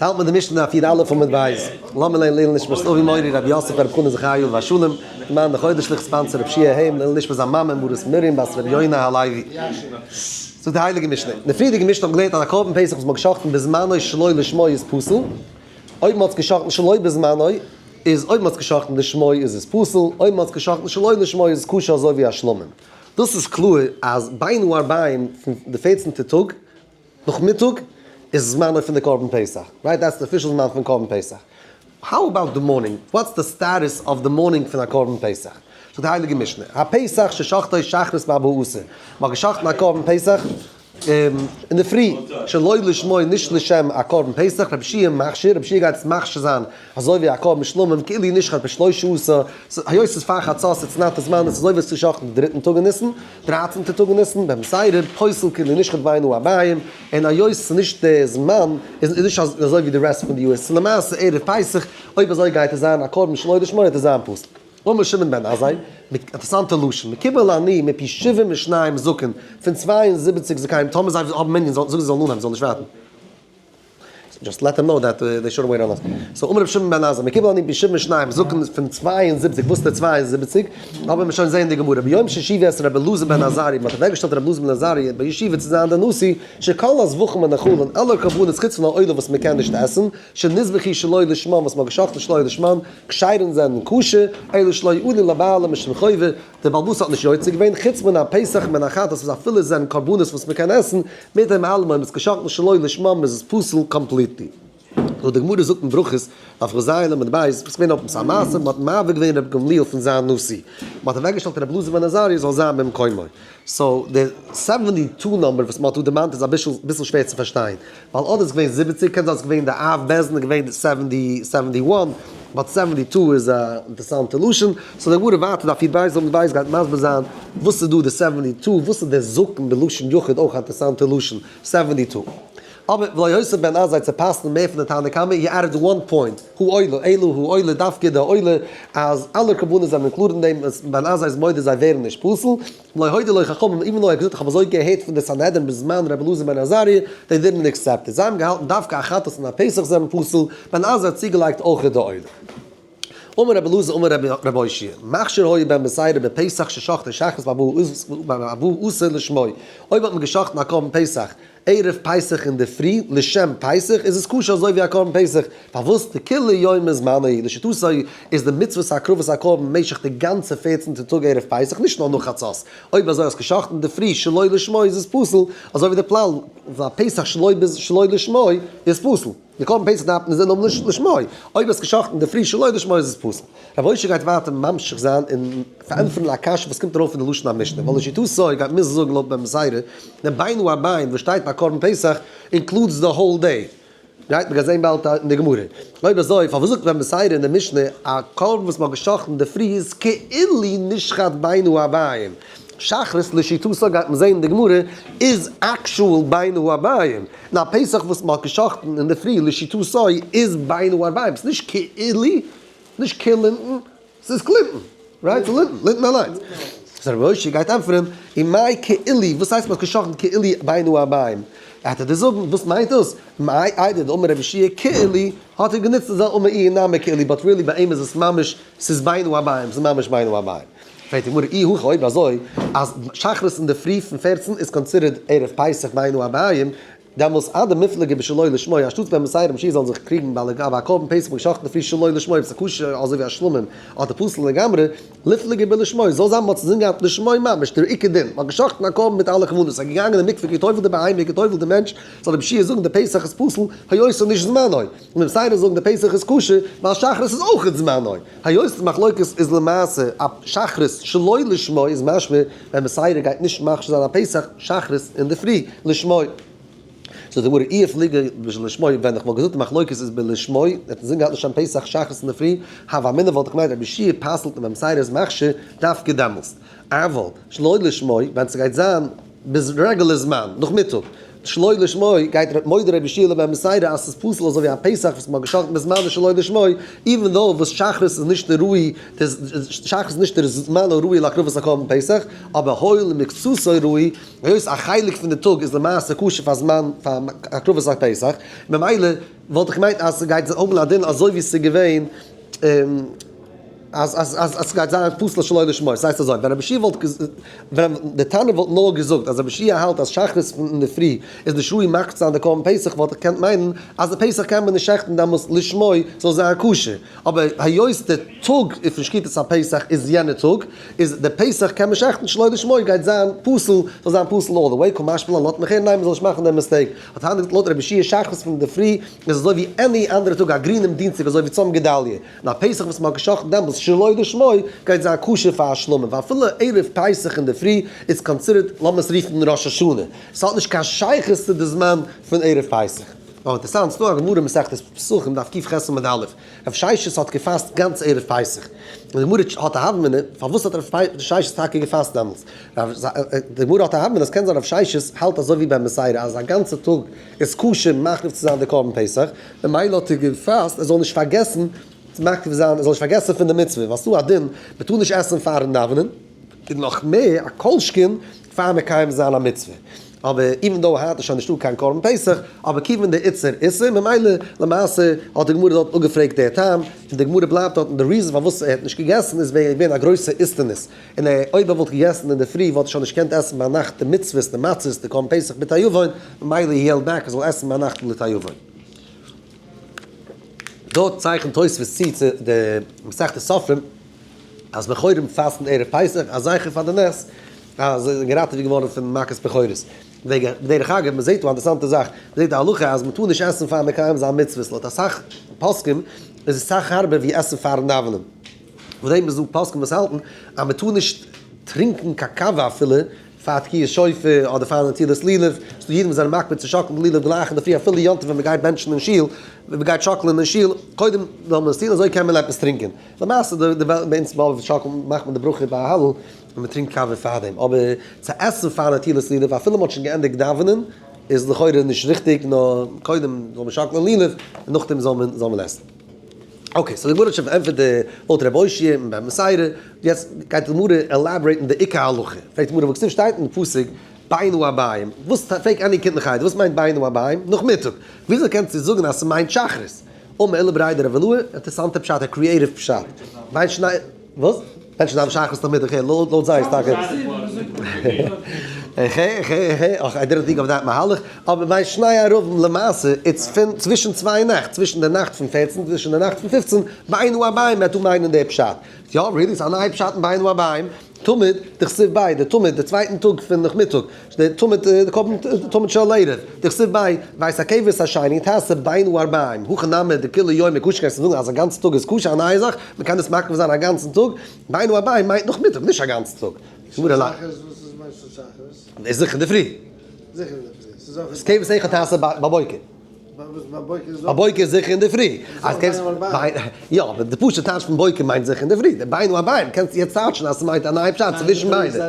האלט מען די משנה דף י"א עמוד ב', לאמיר לערנען לעילוי נשמת אבי מורי רבי יוסף ברב חנן זכרי' והשלום, למען די חודש ליכט sponsor רב שיע היים, לעילוי נשמת זיין מאמע מרת מרים בת רבי יונה הלוי. זאגט די הייליגע משנה, אין די פריערדיגע משנה האט מען געלערנט אז א קרבן פסח וואס מען האט געשחט'ן בזמנו שלא לשמו איז פסול, אויב מען האט עס געשחט'ן שלא בזמנו איז אויב מען האט עס געשחט'ן לשמו איז עס פסול, אויב מען האט עס געשחט'ן שלא לשמו איז עס כשר אזוי ווי א שלמים. דאס איז קלאר אז בין הערביים פון די פערצנטע טאג נאכמיטאג איז זמנו פון די קרבן פסח, right? That's די official זמן פון קרבן פסח. How about די morning? What's די status of די morning פון א קרבן פסח? זאגט די הייליגע משנה, הפסח ששחטו שחרית בארבעה עשר, מ'האט געשחט'ן א קרבן פסח אינדערפרי, שלא לשמו נישט לשם א קרבן פסח, רבי יהושע מכשיר, רבי יהושע גייט עס מכשיר זיין אזוי ווי א קרבן שלמים, כאילו נשחט בשלושה עשר, היות ס'איז פאר חצות, it's not די זמן, עס איז אזוי ווי עס איז געשחט'ן די דריטן טאג אין ניסן, דרייצענטע טאג אין ניסן, בן שעירים, פוסל כאילו נשחט בין הערביים, און היות ס'איז נישט די זמן, איז נישט אזוי ווי די rest פון די יאר, ס'איז למעשה ערב פסח, אויב אזוי גייט עס זיין א קרבן שלא לשמו וועט עס זיין פסול. אמר שמעון בן עזאי, מיט אינטערעסאנטע לשון, מקובל אני מפי שבעים ושניים זקן, פון 72 זקנים, טאמער זיי האבן מנין, זאג זיי זאלן אנהייבן, זאלן נישט ווארטן. Just let them know that they shouldn't wait on us. So אמר רבי שמעון בן עזאי, מקובל אני מפי שבעים ושניים זקן פון 72, וואס איז די 72? האבן מיר שוין זעהן די גמרא, ביום שהושיבו את רבי אלעזר בן עזריה, מ'האט אוועקגעשטעלט רבי אלעזר בן עזריה בישיבה צו זיין דער נשיא, שכל הזבחים הנאכלין, אלע קרבנות חוץ פון א עולה וואס מ'קען נישט עסן, שנזבחו שלא לשמן וואס מ'האט געשחט'ן שלא לשמן, כשרין זענען כשר, אלא שלא עלו לבעלים משום חובה, דער בעל הבית האט נישט יוצא געווען, חוץ מן הפסח ומן החטאת וואס אפילו עס זענען קרבנות וואס מ'קען עסן, מיט דעם אלעם אויב מ'איז געשחט'ן שלא לשמם איז עס פסול completely. נאר די גמרא זאגט אין ברכות, דף כז עמוד ב', וואס געווען אויף א מעשה, מ'האט מעביר געווען רבי גמליאל פון זיין נשיא, מ'האט אוועקגעשטעלט רבי אלעזר בן עזריה זאל זיין במקומו. So די 72 number וואס מ'האט דא דערמאנט איז אביסל שווער צו פארשטיין, ווייל אדער איז געווען 70, קען זיין ס'איז געווען די אב בית דין איז געווען 71, but 72 איז א אינטערעסאנטע לשון, so די גמרא ווייטער דף י"ב עמוד ב' גייט מסביר זיין וואס איז דא די 72, וואס איז דער זקן בלשון יחיד אויך א אינטערעסאנטע לשון, 72. אבער ולא יוסיף בן עזאי צו פאסן מער פון די תנא קמא, he added one point, הוא עולה, אלא הוא עולה, דווקא די עולה, אז אלע קרבנות זענען included אין דעם, אז בן עזאי איז מודה זיי ווערן נישט פסול, ולא הודו לו חכמים, even though ער האט געזאגט איך האב אזוי געהערט פון די סנהדרין בזמן רבי אלעזר בן עזריה, they didn't accept it, זיי האבן געהאלטן דווקא א חטאת און א פסח זענען פסול, בן עזאי האט צוגעלייגט אויך די עולה. אמר רבי אלעזר אמר רבי אושעיא, מכשיר היה בן בתירא בפסח ששחטו שחרית בארבעה עשר לשמו, אויב האט מען געשחטן א קרבן פסח ערב פסח אינדערפרי לשם פסח איז עס כשר אזוי ווי א קרבן פסח, פארוואס דכולי יומא זמנו, לשיטתו איז די מצוות הקרבת הקרבן במשך די גאנצע פערצנטע טאג ערב פסח נישט נאר נאך חצות, אויב אזוי האסט געשחטן אינדערפרי שלא לשמו איז עס פסול, אזוי ווי די פלל פון א פסח שלא לשמו איז פסול. די קרבן פסח דארף מען זען אויב לשמו, אויב האסט געשחט'ן אינדערפרי שלא לשמו איז עס פסול. רב אושעיא גייט ווייטער ממשיך זיין און פארענטפערן א קשיא וואס קומט ארויף אין די לשון המשנה, ווייל לשיטתו גייט מוזן זאגן לויט בן בתירא, די בין הערביים וואס שטייט ביי קרבן פסח includes the whole day. גייט מען זען באלד אין די גמרא. אויב אזוי פארוואס זאגט בן בתירא אין די משנה א קרבן וואס מען האט געשחט'ן אינדערפרי איז כאילו נשחט בין הערביים? שחרית לשיטתו גייט מען זען אין די גמרא איז actual בין הערביים. און א פסח וואס מ'האט געשחט'ן אינדערפרי לשיטתו איז בין הערביים, ס'איז נישט כאילו, נישט קלינטן, ס'איז קלינטן, right? ס'איז לינטן, לינטן אליינס. So רבי אושעיא גייט ענטפערן, ומאי כאילו, וואס הייסט מ'האט געשחט'ן כאילו בין הערביים? וועט ער דיר זאגן, וואס מיינט דאס? מאי איידי דאמר רבי יהושע כאילו, האט ער גענוצט אזא אמר איהו נמי כאילו, but really ביי אים איז עס ממש, ס'איז בין הערביים, ס'איז ממש בין הערביים. פרעגט די גמרא אי הכי אויב אזוי אז שחרית אינדערפרי פון 14 איז considered ערב פסח בין הערביים, דעמאלס אדמיפלגי בשלא לשמו, אנשטאטס בן בתירא רבי יהושע זאלן זיך קריגן ביי לגבי א קרבן פסח מ'האט געשחט'ן אינדערפרי שלא לשמו אויב ס'איז כשר אזוי ווי א שלמים אדער פסול לגמרי, ליפלגי בלשמו, זאל זיין מ'האט אינזין געהאט לשמו ממש, דער עיקר דין, מ'האט געשחט'ן א קרבן מיט אלע כוונות, ס'איז געגאנגען אין מקווה געטובל'ט די בהמה געטובל'ט די מענטש, זאל רבי יהושע זאגן די פסח איז פסול, היות ס'איז נישט זמנו, און בן בתירא זאגן די פסח איז כשר, ווייל שחרית איז אויכעט זמנו. היות די מחלוקת איז למעשה א שחרית שלא לשמו איז משמע בן בתירא גייט נישט מכשיר זיין א פסח שחרית אינדערפרי לשמו. זאגט די גמרא אי אפליגא בשלשמו ווען איך וואלט געזאגט די מחלוקת איז בלשמו האט אינזין געהאט לשם פסח שחרית אינדערפרי הוה אמינא וואלט איך געמיינט רבי יהושע פסל'ט און בן בתירא איז מכשיר דווקא דעמאלסט אבל שלא לשמו ווען ס'גייט זיין ביז רעגולער זמן נאכמיטאג. שלא לשמו, גייט מודה רבי יהושע לבן בתירא אז ס'איז פסול אזוי ווי א פסח וואס מ'האט געשאכטן בזמנו שלא לשמו, even though וואס שחרית איז נישט די ראוי, שחרית איז נישט דער זמן הראוי להקרבת הקרבן פסח, אבער הואיל ומקצתו ראוי, היות א חלק פון די טאג איז למעשה כשר פאר זמן פאר הקרבת הפסח, ממילא וואלט איך געמיינט אז ס'גייט האבן א דין אזוי ווי ס'איז געווען אז אז אז ס'גייט זיין פסול שלא לשמו. ס'הייסט אזוי, ווען רבי יהושע וואלט ווען די תנא וואלט נאר געזאגט אז רבי יהושע האלט אז שחרית פון אינדערפרי איז נישט ראוי מקריב צו זיין די קרבן פסח וואלט איך געקענט מיינען אז די פסח קען מען נישט שעכטן דעמאלס לשמו זאל זיין כשר, אבער היות די טאג פון שחיטת הפסח איז יענע טאג, איז די פסח קען מען שעכטן שלא לשמו גייט זיין פסול, זאל זיין פסול all the way, קא משמע לן לאזט מיך הערן ניין מ'זאל נישט מאכן דעם mistake, האט היינט געזאגט לויט רבי יהושע שחרית פון אינדערפרי איז אזוי ווי any אנדערע טאג א גרינעם דינסטאג אזוי ווי צום גדליה, און א פסח וואס מ'האט געשאכטן דעמאלס שלא לשמו גייט זיין כשר פאר א שלמים, ואפילו ערב פסח אינדערפרי איז considered לאמיר עס רופן ראש השנה, ס'האט נישט קיין שייכות צו די זמן פון ערב פסח. נאר אינטערסאנט, ס'דא א גמרא מסכת פסחים דף ק"ח עמוד א', רב ששת האט געפאסט גאנץ ערב פסח, און די גמרא האט א הוה אמינא, פארוואס האט רב ששת טאקע געפאסט דעמאלטס? די גמרא האט א הוה אמינא אז קען זיין רב ששת האלט אזוי ווי בן בתירא אז א גאנצע טאג איז כשר מקריב צו זיין די קרבן פסח, ממילא האט ער געפאסט ער זאל נישט פארגעסן צו מקריב זיין, ער זאל נישט פארגעסן פון די מצוה, ווייל ס'דא א דין מ'טאר נישט עסן פארן דאווענען, און נאך מער א כל שכן פאר מקיים זיין א מצוה. אבער even though היינט איז שוין נישטא קיין קרבן פסח, אבער כיוון דאיתסר איסור, ממילא למעשה האט די גמרא דארט אפגעפרעגט דער טעם, און די גמרא בלייבט דארט און די reason פארוואס ער האט נישט געגעסן איז וועגן ער איז געווען א גרויסע איסטניס, און ער אויב ער וואלט געגעסן אינדערפרי וואלט ער שוין נישט געקענט עסן ביינאכט די מצוות די מצות די קרבן פסח בתיאבון, ממילא he held back ער זאל עסן ביינאכט לתיאבון. דארט צייכנט תוספות צו צו די מסכת סופרים אז בכורים פאסטן ערב פסח א זכר פאר די נס אז זיי זענען געראטעוועט געווארן פון מכת בכורות. בדרך אגב, מען זעט דא א אינטערעסאנטע זאך, מען זעט די הלכה אז מען טאר נישט עסן פאר מקיים זיין מצוות, לויט אסאך פוסקים איז עס אסאך הארבער ווי עסן פארן דאווענען. אויף דעם איז דא פוסקים וואס האלטן אז מען טאר נישט טרינקען קיין קאווע אפילו פאר תקיעת שופר אדער פאר נטילת לולב, ס'דא אידן וואס זענען מקפיד צו שאקלן די לולב גלייך אינדערפרי אפילו יום טוב ווען מען גייט בענטשן אין שול, ווען מען גייט שאקלען אין שול, קודם זאל מען עס טון אזוי קען מען עפעס טרינקען. למעשה די וועלט ביי אונז ביי שאקלן מאכט מען די ברכה ביי הלל און מען טרינקט קאווע פארדעם, אבער צו עסן פאר נטילת לולב אפילו מען האט שוין געענדיגט דאווענען איז לכאורה נישט ריכטיג, נאר קודם זאל מען שאקלען לולב און נאכדעם זאל מען זאל מען עסן. okay, so די גמרא האט שוין פארענטפערט די לויט ר' אושעיא און בן בתירא, יעצט גייט די גמרא elaborate ן די עיקר הלכה, פרעגט די גמרא והכתיב שטייט אין פסוק בין הערבים, וואס פרעגט any קינד אין חדר וואס מיינט בין הערבים? נאכמיטאג, וויאזוי קענסטו זאגן אז ס'מיינט שחרית? אמר עולא בריה דרב אילעא, אינטערעסאנטע פשט, א creative פשט, בין שני, וואס? מענטשן דארפן שחרית נאכמיטאג, העי, לויט זיי איז טאקע, אך, I didn't think of that מהלך, אבער בין שני ערבים למעשה, it's פון צווישן צוויי נאכט, צווישן די נאכט פון 14, צווישן די נאכט פון 15, בין הערבים וועט דא מיינען די פשט. יא, really? ס'איז א נייע פשט אין בין הערבים? תמיד, דכתיב ביה, די תמיד, די צווייטן טאג פון נאכמיטאג, די תמיד, די קרבן תמיד של ערב, דכתיב ביה, ואת הכבש השני תעשה בין הערבים, הכא נמי דכולי יומא כשר קענסטו זאגן אז א גאנצן טאג איז כשר א נייע זאך, מען קען דאס מקריב זיין א גאנצן טאג, בין הערבים מיינט נאכמיטאג נישט א גאנצן טאג. איז זיכער אינדערפרי. כבש אחד תעשה בבוקר. בבוקר איז זיכער אינדערפרי. יא, אבער די פשוט'ע טייטש פון בוקר מיינט זיכער אינדערפרי. די בין הערבים קענסטו יעצט טייטשן אז ס'מיינט א נייע פשט צווישן ביידע.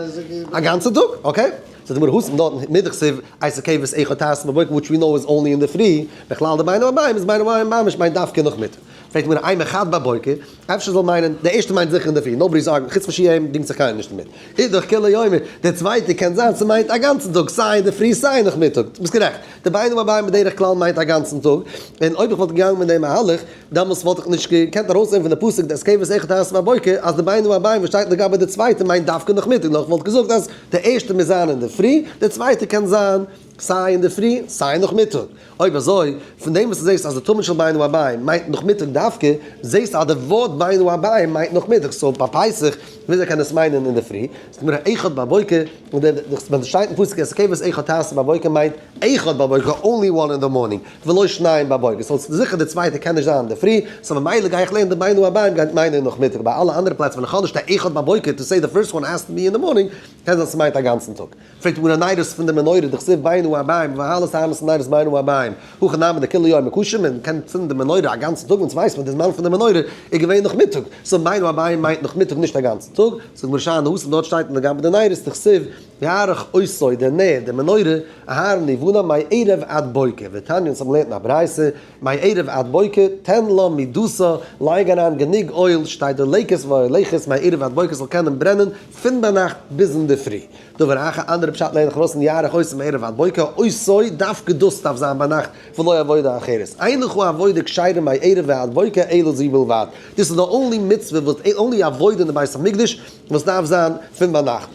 א גאנצע טאג, okay? זאגט די גמרא התם דארט מדכתיב את הכבש אחד תעשה בבוקר which we know is only אינדערפרי, מכלל דבין הערבים איז בין הערבים ממש מיינט דווקא נאכמיטאג. פרעגט די גמרא אימא חד בבוקר, אפשר זאל מיינען די ערשטע מיינט זיכער אינדערפרי, nobody is arguing, חוץ פון שיעים דינגט זיך קיינער נישט דערמיט. אידך כולי יומא, די צווייטע קען זיין ס'מיינט א גאנצן טאג, סיי אינדערפרי סיי נאכמיטאג. דו ביסט גערעכט, די בין הערבים בדרך כלל מיינט א גאנצן טאג, און אויב איך וואלט געגאנגען מיט דעם מהלך, דעמאלס וואלט איך נישט געקענט ארויסנעמען פון די פסוק את הכבש אחד תעשה בבוקר אז די בין הערבים וואס שטייט לגבי די צווייטע מיינט דווקא נאכמיטאג, נאר איך וואלט געזאגט אז די ערשטע מוז זיין אינדערפרי, די צווייטע קען זיין סיי אינדערפרי סיי נאכמיטאג. אויב אזוי, פון דעם וואס דו זעסט אז די תמיד של בין הערבים מיינט נאכמיטאג דווקא, זעסטו אז די ווארט בין הערבים מיינט נאכמיטאג, so ביי פסח, וויאזוי קען עס מיינען אינדערפרי? זאגט די גמרא אחד בבוקר, און די ווען עס שטייט אין פסוק את הכבש אחד תעשה בבוקר מיינט אחד בבוקר, only one in the morning, ולא שניים בבוקר, so זיכער די צווייטע קען נישט זיין אינדערפרי. אינדערפרי, so ממילא גיי איך לערנען די בין הערבים גייט מיינען נאכמיטאג, ביי אלע אנדערע פלעצער ווען איך האב נישט א אחד בבוקר to say the first one has to be in the morning, קען זיין ס'מיינט א גאנצן טאג. פרעגט די גמרא נרות פון די מנורה דכתיב בין הערבים והעלת אהרן את הנרות בין הערבים, הכא נמי דכולי יומא כשר מען קען צינדן די מנורה א גאנצן טאג אונז ווייסט מען די זמן פון די מנורה איז געווען נאכמיטאג, so בין הערבים מיינט נאכמיטאג נישט א גאנצן טאג, זאגט די גמרא שאני התם דארט שטייט אין לגבי די נרות דכתיב יערוך אותו דער נר די מנורה אהרן ובניו מערב עד בוקר, ותניא אונז האבן געלערנט אין א ברייתא מערב עד בוקר תן לה מדסה לייג אריין גענוג oil שתהא דולקת והולכת מערב עד בוקר ס'זאל קענען ברענען פון ביינאכט ביז אינדערפרי. דבר אחר, אנדערע פשט לערן איך ארויס אין יערוך אותו מערב עד בוקר, אותו, דווקא דאס דארף זיין ביינאכט, ולא עבודה אחרת. אין לך עבודה כשרה מערב ועד בוקר אלא זו בלבד. דאס איז די only מצוה וואס, only עבודה אין די בית המקדש וואס דארף זיין פון ביינאכט.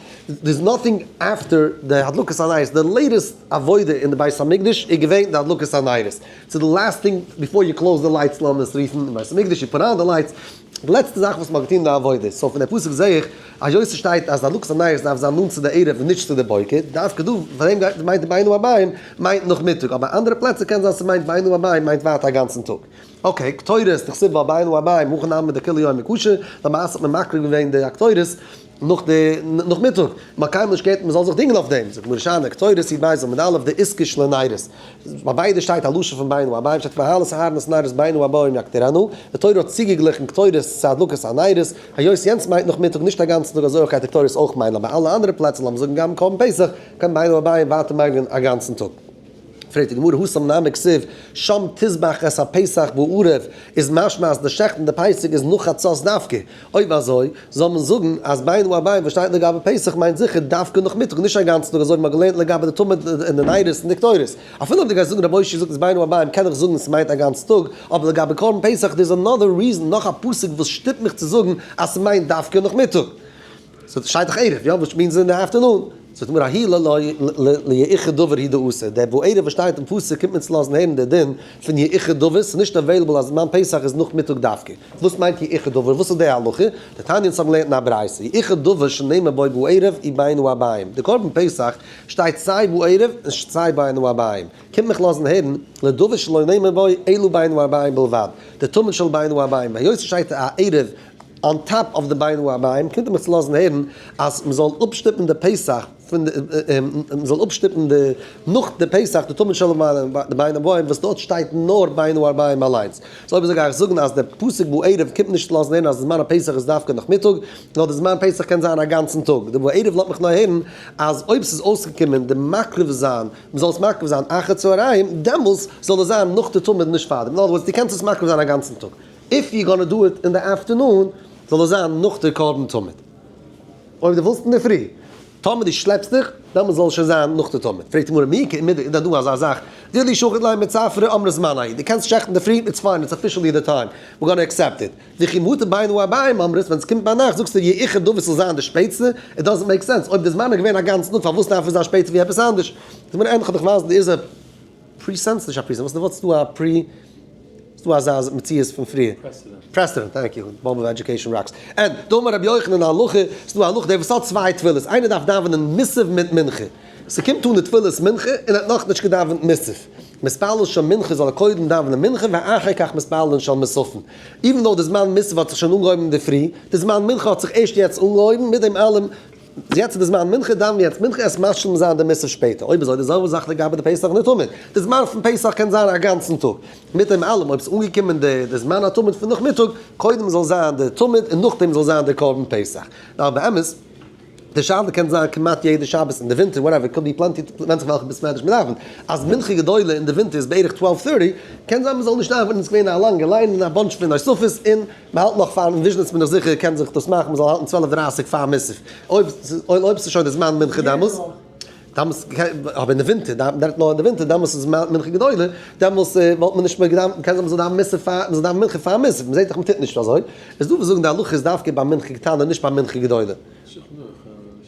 There's nothing after די הדלקת הנרות, די latest עבודה אין די בית המקדש איז געווען די הדלקת הנרות. So the last thing before you close the lights לאמיר עס רופן אין בית המקדש, you put on the lights, די לעצטע זאך וואס מ'האט געטון אין די עבודה, so פון די פסוק זעה איך אז היות ס'שטייט אז הדלקת הנרות דארף זיין נאנט צו די ערב און נישט צו די בוקר, דווקא דא פאר דעם גייט מיינט בין הערבים מיינט נאכמיטאג, אבער אנדערע פלעצער קען זיין ס'מיינט בין הערבים מיינט ווייטער א גאנצן טאג. Okay, קטורת, דכתיב בה בין הערבים, הכא נמי דכולי יומא כשר, למעשה האט מען מקריב געווען די הקטורת נאך די נאכמיטאג, מ'האט קיינמאל נישט געהערט מ'זאל זיך דינגען אויף דעם, זאגט גמרא שאני קטורת י"ב עמוד א' דאיתקש לנרות, ביי ביידע שטייט א לשון פון בין הערבים, שטייט והעלת אהרן את הנרות בין הערבים יקטירנה, די תורה האט צוגעגליכן קטורת צו הדלקת הנרות, היות יענץ מיינט נאכמיטאג נישט א גאנצן טאג אזוי אויך גייט די קטורת אויך מיינען, אבער אלע אנדערע פלעצער לאמיר זאגן גם קרבן פסח, קען בין הערבים ווייטער מיינען א גאנצן טאג. פרעגט די גמרא התם נמי כתיב שם תזבח את הפסח בערב, איז משמע אז די שעכטן די פסח איז נאך חצות דווקא, אויב אזוי זאל מען זאגן אז בין הערבים וואס שטייט לגבי פסח מיינט זיכער דווקא נאכמיטאג נישט א גאנצן טאג אזוי ווי מ'האט געלערנט לגבי די תמיד און די נרות און די קטורת. אפילו אויב דו גייסט זאגן רבי אושעיא זאגט אז בין הערבים קען איך זאגן ס'מיינט א גאנצן טאג, אבער לגבי קרבן פסח there's another reason נאך א פסוק וואס שטופט מיך צו זאגן אז ס'מיינט דווקא נאכמיטאג. ס'שטייט דאך ערב, יא? Which means in the afternoon. זאגט די גמרא ההוא ליחוד דבר הוא דאתא, דער בערב וואס שטייט אין פסוק קומט מען צו לאזן הערן דער דין פון ייחוד דבר, ס'איז נישט available אז זמן פסח איז נאכמיטאג דווקא. וואס מיינט ייחוד דבר? וואס איז די הלכה? דתניא אונז האבן געלערנט אין א ברייתא, ייחוד דבר שנאמר בו בערב ובין הערבים, די קרבן פסח שטייט סיי בערב און סיי בין הערבים, קומט מיך לאזן הערן, לדבר שלא נאמר בו אלא בין הערבים בלבד, די תמיד של בין הערבים, היות ס'שטייט א ערב on top of די בין הערבים, קומט ער מיך צו לאזן הערן אז מ'זאל אפשטופן די פסח פון די, מ'זאל אפשטופן די נאך די פסח די תמיד של די בין הערבים וואס דארט שטייט נאר בין הערבים אליינס. So אויב אזוי גיי איך זאגן אז די פסוק בערב קומט נישט צו לאזן הערן אז די זמן הפסח איז דווקא נאכמיטאג, נאר די זמן פסח קען זיין א גאנצן טאג. די בערב לאזט מיך נאר הערן אז אויב ס'איז אויסגעקומען די מקריב זיין, מ'זאל עס מקריב זיין אחר צהריים, דעמאלס זאל עס זיין נאך די תמיד נישט פארדעם. In other words, דו קענסט עס מקריב זיין א גאנצן טאג. If you gonna do it in the afternoon, זאל עס זיין נאך די קרבן תמיד. אויב דו ווילסט אינדערפרי, טאמער דו שלעפסט דיך, דעמאלטס זאל עס שוין זיין נאך די תמיד. פרעגט די גמרא מי איכא מידי, איז דען דא אזא זאך? דאילו שחט ליה מצפרא אמרת זמניה, דו קענסט שעכטן אינדערפרי, it's fine, it's officially the time, we're gonna accept it. וכי מטא בין הערבים אמרת, ווען עס קומט ביינאכט זאגסטו יאוחר דבר ס'זאל זיין די שפעטסטע, it doesn't make sense, אויב די זמן איז געווען א גאנצן טאג פארוואס דארף עס זיין שפעטער ווי עפעס אנדערש? זאגט מיר ענדליך האב איך ווייזן איז א pre-sense נישט א pre-sense, וואס איז דא א pre ס'דא אזא מציאות פון פריער. Precedent. Thank you, באבוב education rocks. And, דאמר רבי יוחנן הלכה, ס'דא א הלכה דער וואס האט צוויי תפילות, איינער דארף דאווענען מוסף מיט מנחה, ס'קומט אן די תפילת מנחה און ער האט נאכנישט געדאווענט מוסף, מתפלל של מנחה זאל ער קודם דאווענען מנחה ואחר כך מתפללין של מוספין, even though די זמן מוסף האט זיך שוין אנגעהויבן אינדערפרי, די זמן מנחה האט זיך ערשט יעצט אנגעהויבן, מיט דעם אלעם יעצט איז די זמן מנחה, דאווען יעצט מנחה, עס משלים זיין די מוסף שפעטער. אויב אזוי די זעלבע זאך לגבי די פסח און די תמיד. די זמן פון פסח קען זיין א גאנצן טאג. מיט דעם אלעם אויב ס'איז אנגעקומען די די זמן התמיד פון נאכמיטאג, קודם זאל זיין די תמיד און נאכדעם זאל זיין די קרבן פסח. נאר באמת, די שאלה קען זיין כמעט יעדע שבת אין די ווינטער, whatever, could be plenty, ווענדט זיך וועלכע בית מדרש מ'דאווענט, אז מנחה גדולה אין די ווינטער איז בערך twelve thirty, קען זיין מ'זאל נישט דאווענען, ס'איז געווען א לאנגע ליין און א bunch פון הוספות און. מען האלט נאך פארן וויזשניץ בין איך זיכער קען זיך דאס מאכן מען זאל האלטן צוועלף דרייסיג פאר מוסף אויב אויב ס'איז שוין די זמן מנחה דעמאלס דעמאלס אבער אין די ווינטער דערט נאר אין די ווינטער דעמאלס איז מנחה גדולה דעמאלס וואלט מען נישט מער געדאווענט קען זיין מען זאל דאווענען מוסף פאר מען זאל דאווענען מנחה פאר מוסף מען זעט דאך מען טוט נישט אזוי איז דא וואס זאגן די הלכה איז דווקא ביי מנחה קטנה נישט ביי מנחה גדולה. שולחן ערוך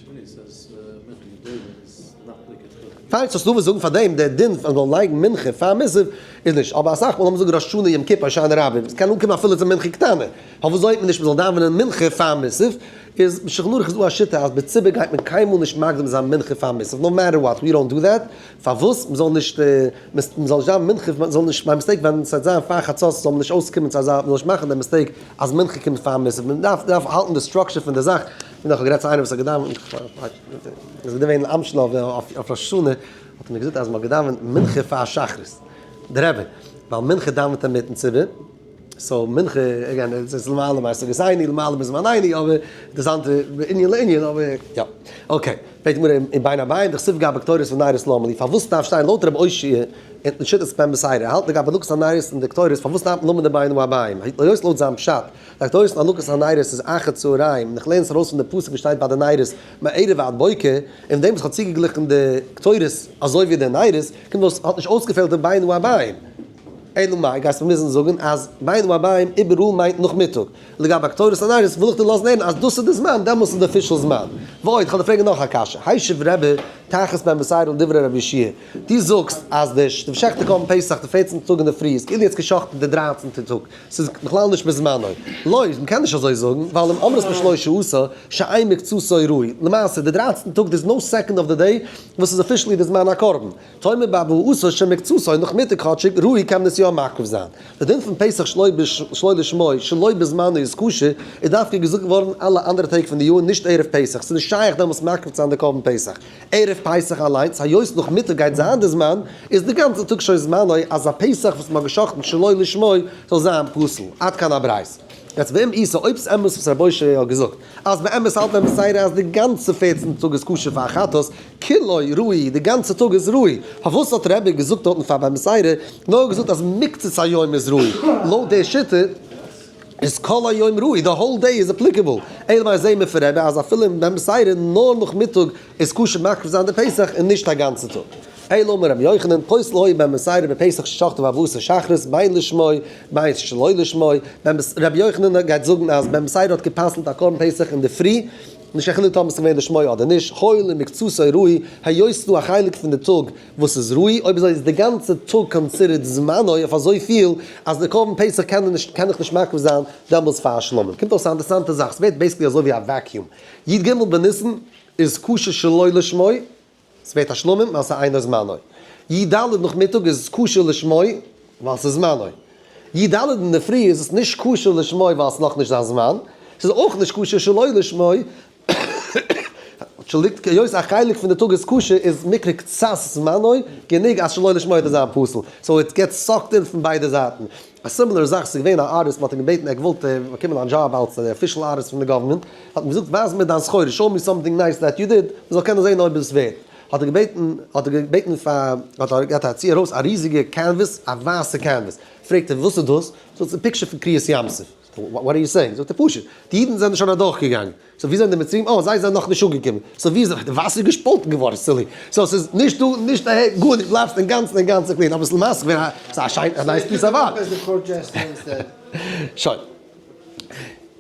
שני says מנחה גדולה איז not לכתחילה. פיין, so ס'דא וואס זאגן פאר דעם דער דין אז מ'זאל לייגן מנחה פאר מוסף איז נישט, אבער אסאך מאל לאמיר זאגן ראש השנה יום כיפור הושענא רבה, ס'קען אנקומען אפילו צו מנחה קטנה, פארוואס זאגט מען נישט מ'זאל דאווענען מנחה פאר מוסף? איז בשולחן ערוך איז דא א שיטה אז בציבור גייט מען קיינמאל נישט מקדים זיין מנחה פאר מוסף, no matter what, we don't do that, פארוואס מ'זאל נישט מ'זאל נישט דאווענען מנחה, מ'זאל נישט by mistake ווען ס'וועט זיין פאר חצות זאל מען נישט אויסקומען צו אזא, מ'זאל נישט מאכן די mistake אז מנחה קומט פאר מוסף, מ'דארף דארף האלטן די structure פון די זאך, כ'בין דאך גערעדט צו איינער וואס האט געדאווענט, איז געווען אין אמשינאוו אויף ראש השנה, האט ער מיר געזאגט אז מ'האט געדאווענט מנחה פאר שחרית, די רבי, ווייל מנחה דאווענט ער מיטן ציבור, so מנחה, again, עס איז למעלה מהשגתינו, למעלה מזמנינו, אבער אינטערעסאנטע ענין לענין, אבער יא. okay, פרעגט די גמרא אין בין הערבים, דכתיב גבי קטורת ונרות למה לי, פארוואס דארף שטיין לויט רבי אושעיא אין שיטת בן בתירא, ער האלט לגבי הדלקת הנרות און די קטורת, פארוואס דארף מען האבן די בין הערבים? היות לויט זיין פשט, די קטורת און הדלקת הנרות איז אחר צהריים, און איך לערן עס ארויס פון די פסוק וואס שטייט ביי די נרות מערב ועד בוקר, און דעם וואס האט צוגעגליכן די קטורת אזוי ווי די נרות, קומט אויס האט נישט אויסגעפעלט די בין הערבים. אלא מאי, גייסטו מוזן זאגן אז בין הערבים איבעראל מיינט נאכמיטאג. לגבי הקטורת הנרות וויל איך דיר לאזן הערן אז דאס איז די זמן, דעמאלס איז די official זמן. ועוד, כ'וועל דיר פרעגן נאך א קשיא. השיב רבי תחת בן בתירא לדברי רבי יהושע. דו זאגסט אז די שעכטע קרבן פסח די פערצנטע טאג אינדערפרי איז כאילו יעצט געשאכטן די דרייצנטע טאג. ס'איז בכלל נישט בזמנו. לא, מ'קען נישט אזוי זאגן, ווייל אם אמרת בשלושה עשר שאין מקצתו ראוי. למעשה, די דרייצנטע טאג there's no second of the day וואס איז officially די זמן הקרבן. תאמר בארבעה עשר שמקצתו נאכמיטאג כאטשיג ראוי קען מען עס יא מקריב זיין. די דין פון פסח שלא לשמו שלא בזמנו איז כשר, איז דווקא געזאגט געווארן אלע אנדערע טעג פון די יאר נישט ערב פסח, ס'איז נישט שייך דעמאלס מקריב צו זיין די קרבן פסח ערב פסח אליינס, היות נאכמיטאג גייט זיין די זמן, איז די גאנצע טאג שוין זמנו אז א פסח וואס מ'האט גע'שחט'ן שלא לשמו זאל זיין פסול. עד כאן הברייתא. יעצט ואם איתא אויב ס'אמת וואס רבי אושעיא האט געזאגט אז באמת האלט בן בתירא אז די גאנצע פערצנטע טאג איז כשר פאר א חטאת, כולו ראוי, די גאנצע טאג איז ראוי, פארוואס האט רבי געזאגט דארטן פאר בן בתירא נאר געזאגט אז מקצת היום איז ראוי, לויט די שיטה איז כל היום ראוי, די whole day איז applicable, אלא מאי זעהן מיר פון רבי אז אפילו אין בן בתירא נאר נאכמיטאג איז כשר מקריב זיין די פסח און נישט א גאנצע טאג. אלא אמר רבי יוחנן, פוסל היה בן בתירא בפסח ששחטו בארבעה עשר שחרית, בין לשמו, בין שלא לשמו, רבי יוחנן גייט זאגן אז בן בתירא האט גע'פסל'ט א קרבן פסח אינדערפרי, נישט קיין חילוק טאמער ס'איז געווען לשמו אדער נישט, הואיל ומקצתו ראוי, היות ס'דא א חלק פון די טאג וואס איז ראוי, אויב אזוי איז די גאנצע טאג considered זמנו אויף אזויפיל אז די קרבן פסח קען נישט קען איך נישט מקריב זיין דעמאלטס פאר א שלמים. קומט אויס א אינטערעסאנטע זאך, ס'ווערט basically אזוי ווי א vacuum. י ג בניסן איז כשר שלא לשמו, ס'ווערט א שלמים ווייל ס'איז אינו זמנו. י ד נאכמיטאג איז עס כשר לשמו ווייל ס'איז זמנו. י ד אינדערפרי איז עס נישט כשר לשמו ווייל ס'איז נאכנישט זיין זמן. ס'איז אויך נישט כשר שלא לשמו. אנטשולדיגט, היות א חלק פון די טאג איז כשר איז מקרה קצת זמנו גענוג אז שלא לשמו וועט עס זיין פסול. so it gets sucked in פון ביידע זייטן. א similar זאך, ס'איז געווען א ארטיסט, מ'האט אים געבעטן, ער האט געוואלט באקומען א דזשאב אלס די official artist פון די גאווערמענט, האט מען געזאגט ווייז מיר דיין סחורה, show me something nice that you did, מ'זאל קענען זען אויב עס ווערט. האט ער געבעטן, האט ער געבעטן פאר, האט ער געהאט א צי ארויס א ריזיגע canvas, א ווייסע canvas, פרעגט ער וואס איז דאס? זאגט ער picture פון קריעת ים סוף. What are you saying? זאגט ער פשוט, די אידן זענען שוין אדורכגעגאנגען, so ווי זענען די מצרים? אה, זיי זענען נאכנישט אנגעקומען. so ווי איז די וואסער איז געשפאלטן געווארן, silly. so ס'איז נישט דא, נישט אהער, גארנישט, בלייבסט אינגאנצן אינגאנצן clean. אבער ס'איז למעשה געווען א, ס'איז א שיין, א nice piece of art. שוין.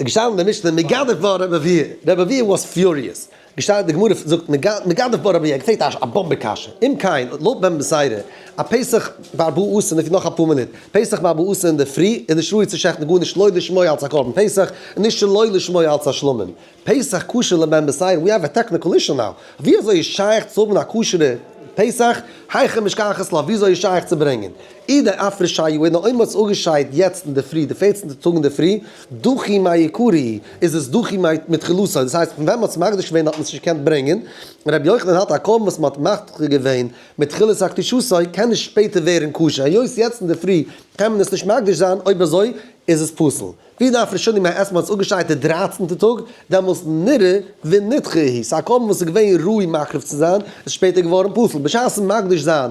געשטאנען אין די משנה, מגדף בה רבי אבהו, רבי אבהו was furious. געשטאנען, די גמרא זאגט, מגדף בה רבי אבהו, ער געפרעגט א באמבע קשיא. אם כן, לויט בן בתירא, א פסח בארבעה עשר, נאך אפאר מינוט, פסח בארבעה עשר אינדערפרי איז נישט ראוי צו שעכטן גארנישט לא לשמו אלץ א קרבן פסח און נישט שלא לשמו אלץ א שלמים. פסח כשר לבן בתירא, we have a technical issue now, ווי אזוי איז שייך צו האבן א כשר'ע פסח, היכי משכחת לה, ווי אזוי איז שייך צו ברענגען אי דאפרשיה און אויב מ'האט עס אפגעשיידט יעצט אינדערפרי די פערצנטע טאג אינדערפרי, דחי מעיקרא איז עס דחי מתחילתו, דאס הייסט פון ווען מ'האט עס מקדיש געווען האט מען עס נישט געקענט ברענגען, רבי יוחנן האלט א קרבן וואס מ'האט מדחה געווען מתחילת הקדושתו קען נישט שפעטער ווערן כשר, היות יעצט אינדערפרי קען מען עס נישט מקדיש זיין, אויב אזוי איז עס פסול. ואי דאפרשינהו מאתמול האט עס אפגעשיידט די דרייצנטע טאג, דעמאלס נראה ונדחה הוא, ס'איז א קרבן וואס איז געווען ראוי מקריב צו זיין, איז שפעטער געווארן פסול, בשעת'ן מקדיש זיין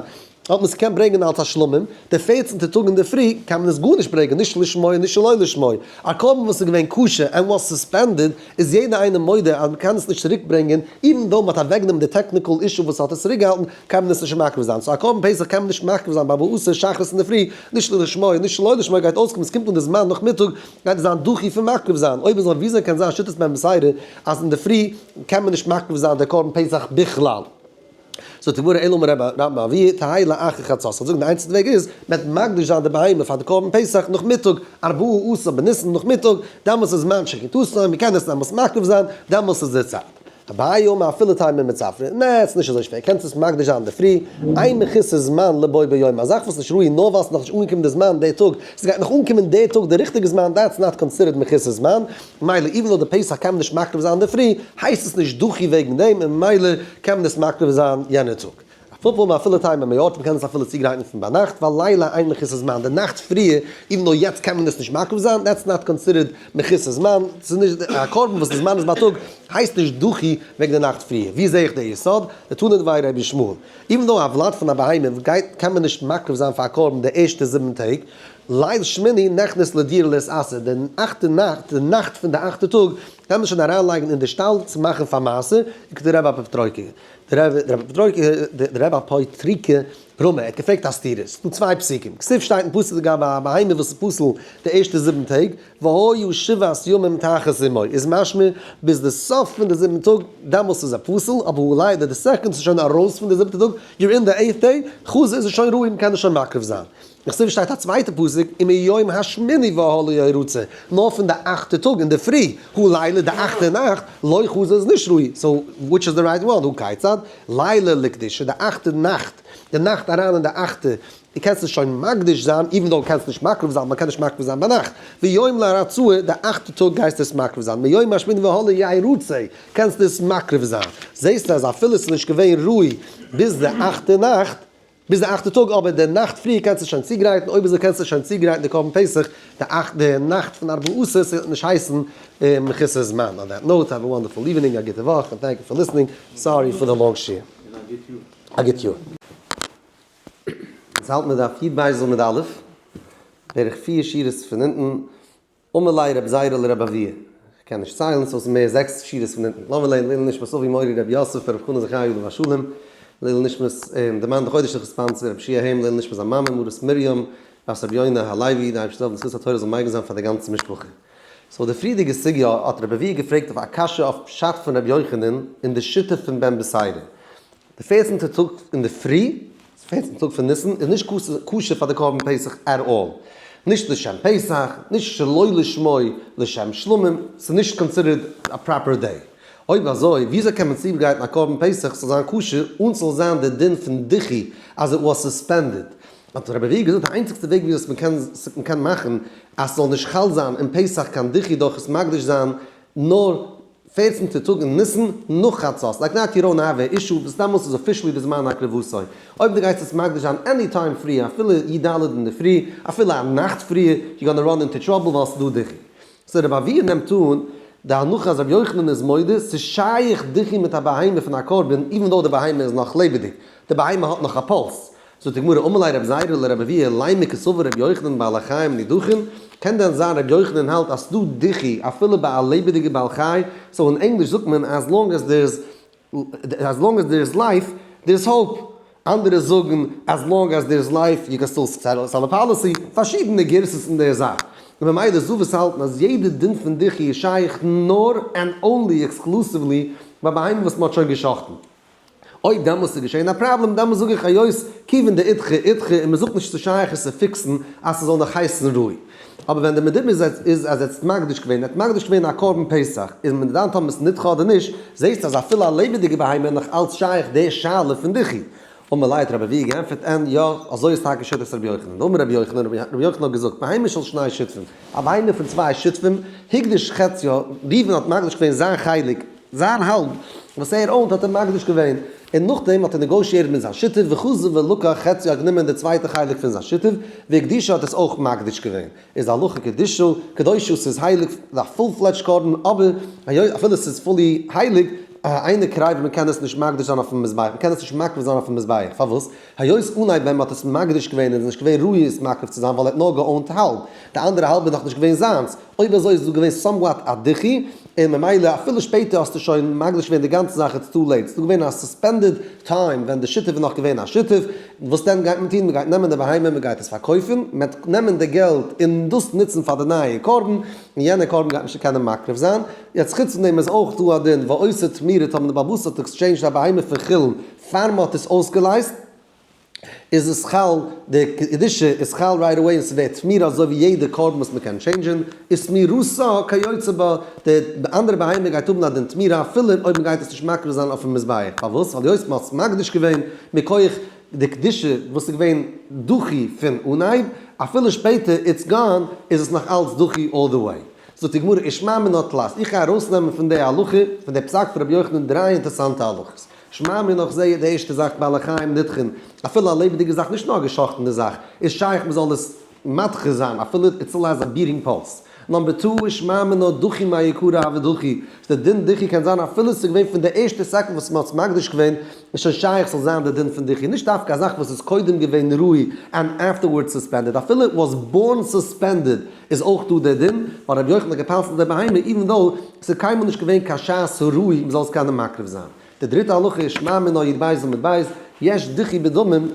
האט מען עס געקענט ברענגען אלס א שלמים, די פערצנטע טאג אינדערפרי קען מען עס גארנישט ברענגען, נישט לשמו און נישט שלא לשמו. א קרבן וואס איז געווען כשר and was suspended, איז יעדער איינער מודה אז מען קען עס נישט צוריק ברענגען, even though מען האט אוועקגענומען די technical issue וואס האט עס צוריקגעהאלטן, קען מען עס נישט מקריב זיין. so א קרבן פסח קען מען נישט מקריב זיין בארבעה עשר שחרית אינדערפרי, נישט לשמו און נישט שלא לשמו גייט אויסקומען, עס קומט אן די זמן נאכמיטאג גייט עס זיין דחי פון מקריב זיין, אויב אזוי וויאזוי קען זיין שיטת בן בתירא אז אינדערפרי קען מען נישט מקריב זיין די קרבן פסח בכלל? זאגט די גמרא אלא אמר רבי אבהו תהא לאחר חצות, זאל זאגן די איינציגסטע וועג איז מען וועט מקדיש זיין די בהמה פאר די קרבן פסח נאכמיטאג, ארבעה עשר בניסן נאכמיטאג, דעמאלס איז זמן שחיטתו, מען קען עס דעמאלס מקריב זיין, דעמאלס איז די צייט. אביי אמר אפילו תימא מצפרא, נע ס'איז נישט אזוי שווער, קענסט עס מקדיש זיין אינדערפרי, אין מחוסר זמן לבו ביום, א זאך וואס איז נישט ראוי נאר ווייל ס'איז נאכנישט אנגעקומען די זמן די טאג, ס'גייט נאך אנקומען די טאג די ריכטיגע זמן, that's not considered מחוסר זמן, מילא even though די פסח קען מען נישט מקריב זיין אינדערפרי, הייסט עס נישט דחי וועגן דעם און ממילא קען מען עס מקריב זיין יענע טאג. רב פפא אמר אפילו תימא מאורתא, מ'קען עס אפילו צוגרייטן פון ביינאכט, ווייל לילה אין מחוסר זמן, די נאכט פריער, even though יעצט קען מען עס נישט מקריב זיין, that's not considered מחוסר זמן, ס'איז נישט, א קרבן וואס די זמן איז בייטאג הייסט נישט דחי וועגן די נאכט פריער. ווי זעה איך די יסוד? דתנא דבי רבי ישמעאל. even though א ולד פון א בהמה גייט קען מען נישט מקריב זיין פאר א קרבן די ערשטע 7 טעג, ליל שמיני נכנס לדירה להתעשר, די אכטע נאכט, די נאכט פון די אכטע טאג, קען מען שוין אריינלייגן אין די שטאל צו מאכן פאר מעשר, וכדרבי אפוטרוקי, דרבי אפוטריקא רמי, ער האט געפרעגט א סתירה, ס'איז דא צוויי פסוקים, כתיב שטייט אין פסוק לגבי א בהמה וואס איז פסול די ערשטע 7 טעג, והיו שבעת ימים תחת אמו, איז משמע ביז די סוף פון די זיבן טאג, דעמאלס איז ער פסול, אבער הלילה די second ס'איז שוין ארויס פון די זיבעטע טאג, you're in the eighth day, חזי איז ער שוין ראוי מ'קען עס שוין מקריב זיין. וכתיב שטייט א צווייטע פסוק, ומיום השמיני והלאה ירצה, נאר פון די אכטע טאג אינדערפרי, הלילה די אכטע נאכט, לא חזי איז נישט ראוי, so which is the right one, הא כיצד, לילה לקדושה, די אכטע נאכט, די נאכט אריין אין די אכטע, דו קענסט עס שוין מקדיש זיין, even though דו קענסט נישט מקריב זיין, מען קען נישט מקריב זיין ביינאכט, ויום להרצאה, די אכטע טאג גייסטו עס מקריב זיין, מיום השמיני והלאה ירצה, קענסטו עס מקריב זיין. זעסטו אז אפילו עס איז נישט געווען ראוי ביז די אכטע נאכט, ביז די אכטע טאג, אבער די נאכט פריער קענסטו עס שוין צוגרייטן, אויב אזוי קענסטו שוין צוגרייטן די קרבן פסח די אכט די נאכט פון ארבעה עשר, עס וועט נישט הייסן מחוסר זמן. On that note, have a wonderful evening, א גוטע וואך, and thank you for listening, sorry for the long שיעור. א גוט יאר. אונז האלט מיר דף י"ב עמוד א', בערך פיר שורות פון אונטן, אמר ליה רבי זירא לרבי אבהו, איך קען נישט ציילן, so עס איז מער זעקס שורות פון אונטן, לאמיר לערנען לעילוי נשמת אבי מורי רבי יוסף ברב חנא זכרי' עליו השלום, לעילוי נשמת די מאן דחודש זיך sponsor רבי שיע היים, לעילוי נשמת זיין מאמע מרת מרים בת רבי יונה הלוי, די אייבערשטער זאל העלפן זכות התורה זאל מגין זיין פאר די גאנצע משפחה. so די פריערדיגע סוגיא האט רבי אבהו געפרעגט אויף א קשיא אויף פשט פון רבי יוחנן אין די שיטה פון בן בתירא. די פערצנטע טאג אינדערפרי, פערצנטע טאג פון ניסן, איז נישט כשר פאר די קרבן פסח at all. נישט לשם פסח, נישט שלא לשמו לשם שלמים, ס'איז נישט considered א proper day. אויב אזוי, וויאזוי קען מען צוגרייטן א קרבן פסח ס'זאל זיין כשר אן ס'זאל זיין די דין פון דיחי אז it was suspended? האט רבי אבהו געזאגט, די איינציגסטע וועג וויאזוי מ'קען מאכן אז ס'זאל נישט חל זיין אין פסח קיין דיחי דורך עס מקדיש זיין נאר פערצנטע טאג אין ניסן נאך חצות, like that you don't have a issue, וואס דעמאלס איז officially בזמן הקרבתו. אויב דו גייסט עס מקדיש זיין any time פריער, אפילו י"ד אינדערפרי, אפילו א נאכט פריער, you gonna run into trouble ווייל ס'איז דא דיחי. so רבי אבהו נעמט אן די הנחה אז רבי יוחנן איז מודה ס'איז שייך דיחי מיט א בהמה פון א קרבן even though די בהמה איז נאך לעבעדיג, די בהמה האט נאך א פולס. זאגט די גמרא אמר ליה רבי זירא לרבי אבהו לימא קסבר רבי יוחנן בעלי חיים נידחין, קען דען זיין רבי יוחנן האלט אז ס'דא דיחי אפילו ביי א לעבעדיגע בעל חי, so אין ענגליש זאגט מען as long as there's as long as there's life there's hope, אנדערע זאגן as long as there's life you can still sell a policy, פארשידענע גירסות אין דער זאך, און ממילא איז דא וואס האלטן אז יעדע דין פון דיחי איז שייך נאר and only exclusively ביי בהמה וואס מ'האט שוין גע'שחט'ן. אויב דעמאלס איז געשען א פראבלעם, דעמאלס זאג איך היות כיוון דאידחי אידחי און מ'זאגט נישט ס'איז שייך עס צו fix ן אז ס'זאל נאך הייסן ראוי. אבער ווען די מדובר איז איז אז ער האט מקדיש געווען, ער האט מקדיש געווען א קרבן פסח, איז מען דן טאמער ס'איז נדחה אדער נישט, זעסטו אז אפילו א לעבעדיגע בהמה איז נאך אלץ שייך די שאלה פון דיחי. אמר ליה האט רבי אבהו געענטפערט אין יא, אזוי איז טאקע שיטת רבי יוחנן. דאמר רבי יוחנן, רבי יוחנן האט געזאגט, בהמה של שני שותפים, א בהמה פון צוויי שותפים, הקדיש חציה, ראובן האט מקדיש געווען זיין חלק, זיין האלב וואס ער own ט האט ער מקדיש געווען, און נאכדעם האט ער negotiated מיט זיין שותף וחזר ולקח חציה האט גענומען די צווייטע חלק פון זיין שותף והקדישה האט עס אויך מקדיש געווען, איז די הלכה קדשו, קדושו ס'איז הייליג א full fledged קרבן, אבער היות אפילו ס'איז fully הייליג, אינו קרבה מען קען עס נישט מקדיש זיין אויפן מזבח, מען קען עס נישט מקריב זיין אויפן מזבח, פארוואס? היות אנהייב ווען מען האט עס מקדיש געווען איז עס נישט געווען ראוי עס מקריב צו זיין ווייל ער האט נאר גע own ט האלב, די אנדערע האלב איז נאכנישט געווען זיינס, אויב אזוי איז דא געווען somewhat א דיחי, און ממילא אפילו שפעטער האסטו שוין מקדיש געווען די גאנצע זאך it's too late, ס'איז דא געווען א suspended time ווען די שותף איז נאך געווען א שותף, וואס דען גייט מען טון? מ'גייט נעמען די בהמה מ'גייט עס פארקויפן, מ'וועט נעמען די געלט און דאס נוצן פאר די נייע קרבן, און יענע קרבן גייט מען שוין קענען מקריב זיין. יעצט חוץ פון דעם איז אויך דא א דין ועושה תמורה טאמער די בעל הבית האט עקסטשעינדזשד א בהמה פון חולין פאר מען האט עס אויסגעלייזט איז עס חל די קדושה איז חל right away און ס'ווערט תמורה אזוי ווי יעדע קרבן וואס מ'קען טשעינדזשען איז תמורתה כיוצא בה די אנדערע בהמה גייט האבן א דין תמורה אפילו אויב מ'גייט עס נישט מקריב זיין אויפן מזבח פארוואס ווייל היות מ'האט עס מקדיש געווען מכח די קדושה וואס איז געווען דחי פון אנהייב אפילו שפעטער it's gone איז עס נאך אלץ דחי all the way. זאגט די גמרא ושמע מינה תלת, איך גיי ארויסנעמען פון די הלכה, פון די פסק פון רבי יוחנן דריי אינטערסאנטע הלכות. שמע מינה איך זעה די ערשטע זאך בעלי חיים נדחין, אפילו א לעבעדיגע זאך נישט נאר א געשאכטענע זאך, איז שייך מען זאל עס מדחה זיין אפילו it still has a beating pulse. number two ושמע מינה דחי מעיקרא הוה דחי, די דין דחי קען זיין אפילו עס איז געווען פון די ערשטע second וואס מען האט עס מקדיש געווען, איז שוין שייך ס'זאל זיין די דין פון דיחי, נישט דווקא א זאך וואס איז קודם געווען ראוי and afterwards suspended, אפילו it was born suspended איז אויך דא די דין, ווייל רבי יוחנן האט גע'פסל'ט די בהמה even though ס'איז קיינמאל נישט געווען קיין שעת הראוי מ'זאל עס קענען מקריב זיין. די דריטע הלכה איז שמע מינה י"ב עמוד ב', יש דיחי בדמים,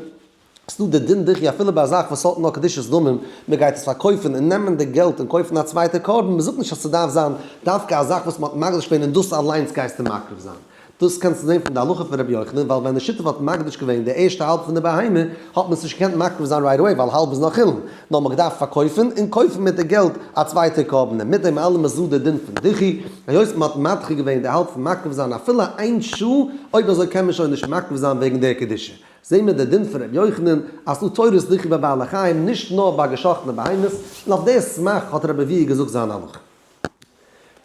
ס'דא די דין דיחי אפילו ביי א זאך וואס האט נאר קדושת דמים, מ'גייט עס פארקויפן און נעמען די געלט און קויפן א צווייטע קרבן, מ'זאגט נישט אז ס'דארף זיין דווקא א זאך וואס מ'האט מקדיש געווען און דאס אליינס גייסטו מקריב זיין. דאס קענסטו זען פון די הלכה פון רבי יוחנן, ווייל ווען די שותף האט מקדיש געווען די ערשטע האלב פון די בהמה, האט מען עס נישט געקענט מקריב זיין right away ווייל האלב איז נאך חולין, נאר מ'האט געדארפט פארקויפן און קויפן מיט די געלט א צווייטע קרבן, און מיט דעם אלעם איז דא די דין פון דיחי, היות מ'האט מדחה געווען די האלב פון מקריב זיין אפילו איין שעה, אויב אזוי קען מען שוין נישט מקריב זיין וועגן דער קדושה. זעהן מיר די דין פון רבי יוחנן אז ס'דא תורת דיחי ביי בעלי חיים נישט נאר ביי געשאכטענע בהמות, און אויף די סמך האט רבי אבהו געזאגט זיין הלכה.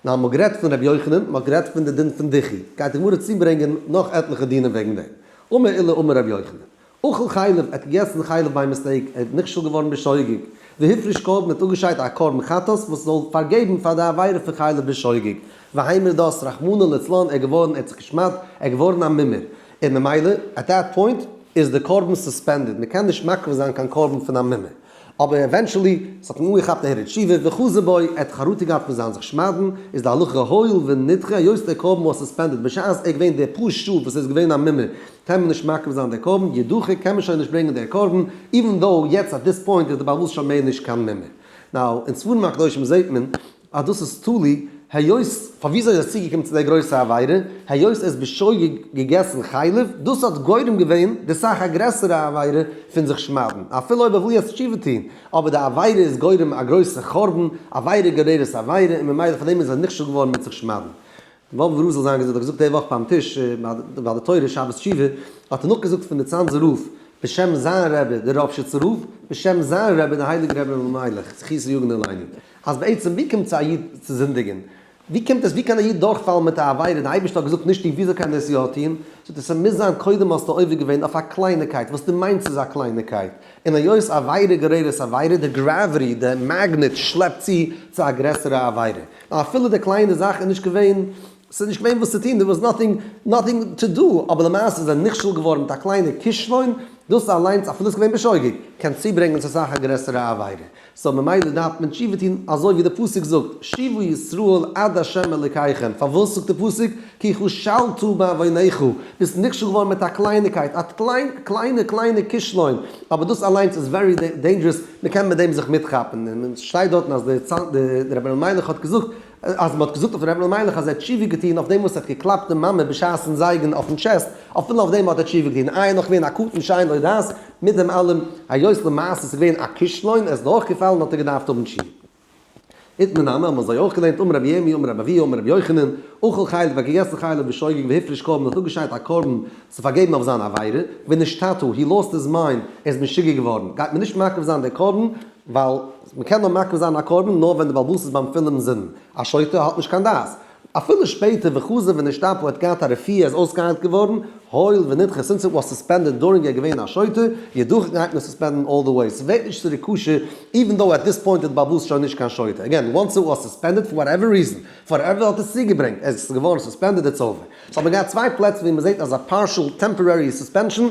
נאר מ'האט גערעדט פון רבי יוחנן, מ'האט גערעדט פון די דין פון דיחי, גייט די גמרא צוברענגען נאך עטליכע דינים וועגן דעם. אמר עולא אמר רבי יוחנן, אכל חלב, ער האט געגעסן חלב by mistake, ער איז נכשל געווארן בשוגג, והפריש קרבן, ער האט אפגעשיידט א קרבן חטאת וואס זאל פארגעבן פאר די עבירה פון חלב בשוגג, והמיר דאס, רחמנא לצלן, ער איז געווארן, ער האט זיך געשמד'ט, ער איז געווארן א מומר, און ממילא, at that point, איז די קרבן suspended, מ'קען נישט מקריב זיין קיין קרבן פון א מומר. אבער eventually, ס'האט אים אנגעכאפט א הרהור תשובה, וחזר בו, ער האט חרטה געהאט פון זיין זיך שמד'ן, איז די הלכה הואיל ונדחה, היות דער קרבן was suspended בשעת ער איז געווען די פאר שעה וואס ער איז געווען א מומר, קען מען נישט מקריב זיין דער קרבן, ידחה, קען מען שוין נישט ברענגען דער קרבן, even though יעצט at this point איז די בעל הבית שוין מער נישט קיין מומר. Now, אין ספרים הקדושים זעט מען אז דאס איז תלוי, היות, פאר וויאזוי איז ער צוגעקומען צו דער גרויסע עבירה, היות ער איז בשוגג געגעסן חלב, דאס האט גורם געווען די סאך א גרעסערע עבירה פון זיך שמד'ן, אפילו אויב ער וויל יעצט תשובה טון, אבער די עבירה איז גורם א גרויסע חורבן, עבירה גוררת עבירה, און ממילא פאר דעם איז ער נכשל געווארן מיט זיך שמד'ן. וואלוול רב זאל זיין געזונט האט געזאגט די וואך ביים טיש ביי די תורה שבת שובה, האט ער נאכגעזאגט פון די צאנזער רב בשם זיין רבי דער ראפשיצער רב, בשם זיין רבי דער הייליגער רבי ר' אלימלך זכותו יגן עלינו, אז בעצם ווי קומט צו א איד צו זינדיגען? ווי קומט עס ווי קען א איד דורכפאלן מיט א עבירה, די אייבערשטער האט געזאגט נישט טון וויאזוי קען ער עס יא טון? זאגט ער ס'מוז זיין קודם האסטו עובר געווען אויף א קלייניקייט וואס דו מיינסט איז א קלייניקייט, און היות עבירה גוררת עבירה, די gravity, די magnet שלעפט צו צו א גרעסערע עבירה, אפילו די קליינע זאך איז נישט געווען, ס'איז נישט געווען וואס צו טון, there was nothing, nothing to do, אבער למעשה איז ער נכשל געווארן מיט א קליינע כישלון, דאס אליינס אפילו ס'איז געווען בשוגג, קען צוברענגען צו אסאך א גרעסערע עבירה. So ממילא דארף מען תשובה טון אזוי ווי די פסוק זאגט, שובו ישראל עד ה' אלוקיכם, פארוואס זאגט די פסוק, כי כשלת בעווניך, ביסט נכשל געווארן מיט א קלייניקייט, א קליין קליינע קליינע כישלון, אבער דאס אליינס איז very dangerous, מען קען מיט דעם זיך מיטכאפן, און עס שטייט דארטן אז דער רבי אלימלך האט געזאגט, אז מען האט געזאגט אויף רבי אלימלך אז ער האט תשובה געטון אויף דעם וואס ער האט געקלאפט די מאמע בשעת'ן זייגן אויפן chest, אפילו אויף דעם האט ער תשובה געטון, איי נאך געווען א קטן שאין לו דעת, מיט דעם אלעם, היות למעשה ס'איז געווען א כישלון, ער איז דורכגעפאלן האט ער געדארפט האבן תשובה. איתמר נמי האבן אזוי אויך געלערנט אמר רבי ירמי' אמר רבי אבהו אמר רבי יוחנן, אכל חלב האט געגעסן חלב בשוגג והפריש קרבן האט אפגעשיידט א קרבן צו פארגעבן אויף זיין עבירה, ונשתטה, he lost his mind, ער איז משוגע געווארן, גייט מען נישט מקריב זיין דער קרבן, ווייל מ'קען נאר מקריב זיין א קרבן נאר ווען די בעל הבית איז ביים פולן זינען, א שוטה האט נישט קיין דעת. אפילו שפעטער וחזר ונשתפה האט געהאט א רפואה איז אויסגעהיילט געווארן, הואיל ונדחה since it was suspended during ער געווען א שוטה, ידחה גייט מען סוספענדן all the way, ס'ווערט נישט צוריק כשר even though at this point איז די בעל הבית שוין נישט קיין שוטה, again once it was suspended for whatever reason, for whatever האט עס צוגעברענגט, עס איז געווארן suspended it's over. So האט מען געהאט צוויי פלעצער ווי מ'זעט אז א partial temporary suspension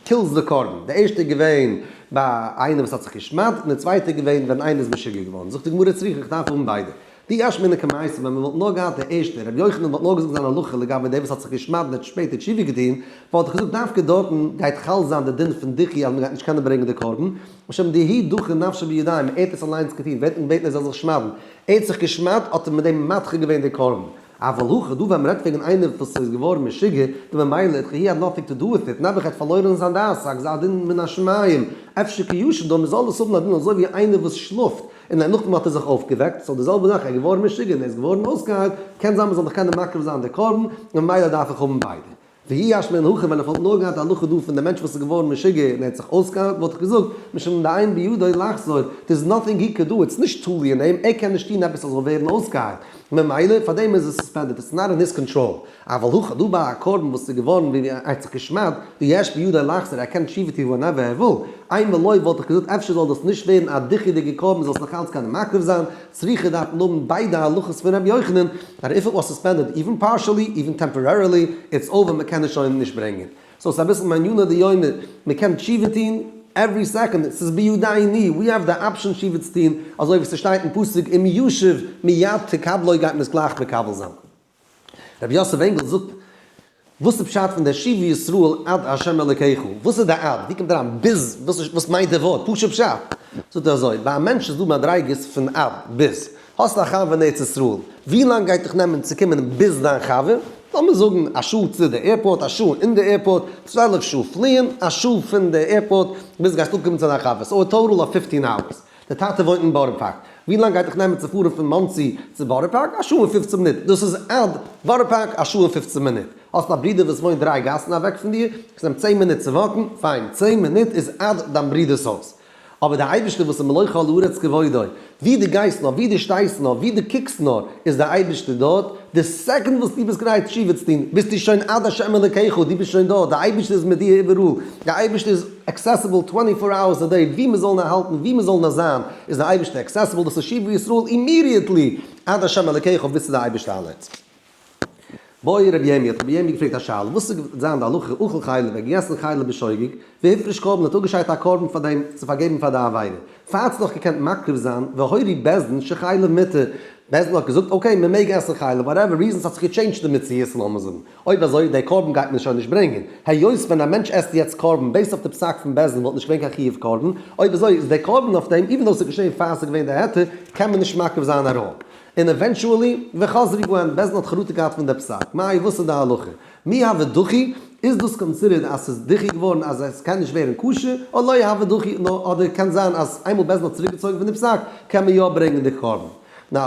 kills די קרבן, די ערשטע איז געווען ביי איינער וואס האט זיך געשמד'ט און די צווייטע איז געווען ווען איינער איז משוגע געווארן, זאגט די גמרא צריכא איך דארף האבן ביידע. דאי אשמעינן קמייתא ווען מען וואלט נאר געהאט די ערשטע, רבי יוחנן וואלט נאר געזאגט זיין הלכה לגבי דער וואס האט זיך געשמד'ט און האט שפעטער תשובה געטון, וואלט איך געזאגט דווקא דארטן גייט חל זיין די דין פון דיחוי אז מען גייט נישט קענען ברענגען די קרבן, משום דהוא דחי נפשיה בידים, ער האט עס אליינס געטון, ווער האט אים געבעטן ער זאל זיך שמד'ן? ער האט זיך געשמד'ט האט ער מיט דעם מדחה געווען די קרבן. אבל הכא דא ווען מ'רעדט וועגן איינער וואס איז געווארן משוגע, דממילא האט he had nothing to do with it, נעבעך ער האט פארלוירן זיין דעת, א גזר דין מן השמים, אפשר כישן דמי זאל עס האבן א דין אזוי ווי איינער וואס שלאפט און נאכדעם האט ער זיך אויפגעוועקט, so די זעלבע זאך ער איז געווארן משוגע און ער איז געווארן אויסגעהיילט, קען זיין מ'זאל נאך קענען מקריב זיין די קרבן, ממילא דארף איך האבן ביידע. ואי אשמעינן הכא ווען איך וואלט נאר געהאט א הלכה דא פון די מענטש וואס איז געווארן משוגע און ער האט זיך אויסגעהיילט וואלט איך געזאגט משום דאין בידו לחזור there is nothing he could do it's נישט תלוי אין אים ער קען נישט טון עפעס ער זאל ווערן אויסגעהיילט ממילא פאר דעם איז עס suspended it's not in his control אבל הכא דא ביי א קרבן וואס איז געווארן ווי ער האט זיך געשמד'ט דיש בידו לחזור ער קען תשובה טון whenever ער וויל אימא לא וואלט איך געזאגט אפשר זאל דאס נישט ווערן א דיחוי'דיגע קרבן זאל עס נאך אלץ קענען מקריב זיין צריכא דארף מען האבן ביידע הלכות פון ר' יוחנן, that if it was suspended even partially, even temporarily, it's over מען קען עס שוין נישט ברענגען. so ס'איז אביסל מעניינא דיומא, מען קען תשובה טון every second, ס'איז ביודעיני, we have the option תשובה צו טון, אזוי ווי ס'שטייט אין פסוק אם ישוב מיד תקבלו גייט מען עס גלייך מקבל זיין. רבי יוסף ענגל זאגט, וואס איז פשט פון דער שובה ישראל עד ה' אלוקיך? וואס איז די עד? ווי קומט אריין ביז? וואס מיינט די ווארט? פשוט פשט. זאגט ער אזוי, ביי א מענטש איז דא מדריגות פון עד, ביז. האסט א חבר אין ארץ ישראל, ווי לאנג גייט דיך נעמען צו קומען ביז דיין חבר? לאמיר זאגן א שעה צו די airport, א שעה אין די airport, 12 שעה פליען, א שעה פון די airport ביז גייסט אנקומען צו דיין חבר, so א total of 15 hours. דער טאטע וואוינט אין בארא פארק. ווי לאנג גייט דיך נעמען צו פארן פון מאנסי צו בארא פארק? א שעה און 15 מינוט. דאס איז עד בארא פארק א שעה און 15 מינוט. האסט א ברודער וואס וואוינט דריי גאסן אוועק פון דיר, עס נעמט 10 מינוט צו walk ן, פיין, 10 מינוט איז עד דיין ברודער'ס הויז. אבער דער אייבערשטער וואס איז מלא כל הארץ כבודו, ווי דו גייסט נאר, ווי דו שטייסט נאר, ווי דו קוקסט נאר, איז דער אייבערשטער דארט. די second וואס דו ביסט גרייט תשובה צו טון, ביסטו שוין עד השם אלוקיך, דו ביסט שוין דארט, דער אייבערשטער איז מיט דיר איבעראל, דער אייבערשטער איז accessible 24 hours a day, ווי מען זאל נאר האלטן, ווי מען זאל נאר זיין, איז דער אייבערשטער accessible, דאס איז שובה ישראל immediately, עד השם אלוקיך, ביז צו דער אייבערשטער אליינס. בעי רבי ירמי' האט רבי ירמי' געפרעגט א שאלה, וואס איז זיין די הלכה אכל חלב, ער האט געגעסן חלב בשוגג, והפריש קרבן האט אפגעשיידט א קרבן פאר דעם צו פארגעבן פאר די עבירה, פאר האט עס נאך געקענט מקריב זיין, והורו בית דין שחלב מותר, בית דין האט געזאגט okay מען מעג עסן חלב, whatever reason ס'האט זיך גע change ט די מציאות לאמיר זאגן, אויב אזוי דער קרבן גייט מען שוין נישט ברענגען, היות ווען א מענטש עסט יעצט קרבן based אויף די פסק פון בית דין וואלט נישט געווען קיין חיוב קרבן, אויב אזוי איז דער קרבן אויף דעם even though ס'איז געשען פאר ס'איז געווען די היתר, קען מען נישט מקריב זיין א רעה. און eventually, וחזרו בהן, בית דין האט חרטה געהאט פון די פסק. מאי וואס איז די הלכה? מי הוי דחי, איז דאס considered אז ס'איז דחי געווארן אז עס קען נישט ווערן כשר, או לא הוי דחי, נאר אדער קען זיין אז איינמאל בית דין האט צוריקגעצויגן פון די פסק, קען מען יא ברענגען די קרבן. Now,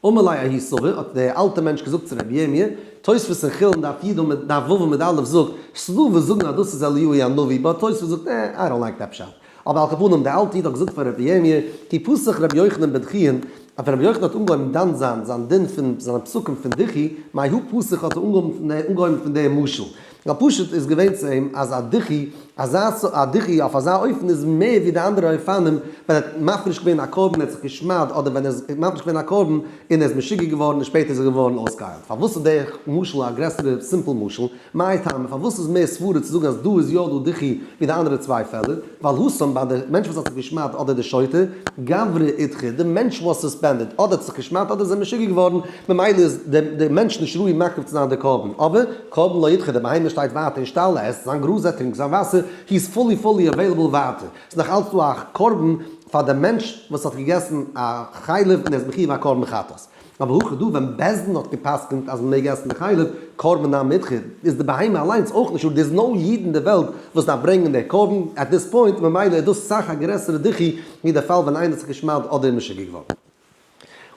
אמר ליה ההוא סבא, האט דער אלטער מענטש געזאגט צו רבי ירמי', תוספות אין חולין דף י עמוד דף ו עמוד א' זאגט, ס'דא וואס זאגן אז דאס איז אליהו הנביא, but תוספות זאגט, אה, I don't like that פשט. אבער על כל פנים, דער אלטער איד האט געזאגט פאר רבי ירמי', כי פתח רבי יוחנן בדחויין, אז ווען רבי יוחנן האט אנגעהויבן דן זיין זיין דין פון זיינע פסקים פון דיחוי, מההוא פתח האט ער אנגעהויבן פון דעם משל. ווייל פשוט איז געווען צו אים אז א דיחוי, אזא א דיחוי אויף אזא אופן איז מער ווי די אנדערע אופנים, ווען ער האט מפריש געווען א קרבן ער האט זיך געשמד'ט אדער ווען ער איז מפריש געווען א קרבן און ער איז משוגע געווארן און שפעטער איז ער געווארן אויסגעהיילט. פארוואס איז דער משל א גרעסערע simple משל? מאי טעמא? פארוואס איז מער סברה צו זאגן אז דא איז יא דא דיחוי ווי די אנדערע צוויי פעלער? ווייל התם ביי די מענטש וואס האט זיך געשמד'ט אדער די שוטה, גברא אידחי, די מענטש was suspended, אדער האט זיך געשמד'ט אדער איז ער משוגע געווארן, ממילא איז די מענטש נישט ראוי מקריב צו זיין די קרבן, אבער קרבן לא אידחי, די בהמה שטייט ווייטער אין שטאל, ער עסט זיין גראז, ער טרינקט זיין וואסער, he is fully fully available ווייטער, ס'איז נאך אלץ דא א קרבן פאר די מענטש וואס האט געגעסן א חלב און ער איז מחיוב א קרבן חטאת. אבער הכא דא ווען בית דין האט גע'פסק'נט אז מ'מעג עסן די חלב, קרבן נמי אידחי, איז די בהמה אליינס אויך נישט דא, there's no איד אין די וועלט וואס דארף ברענגען די קרבן at this point, ממילא איז דאס סאך א גרעסערע דיחוי ווי די פאל ווען איינער האט זיך געשמד'ט אדער איז משוגע געווארן.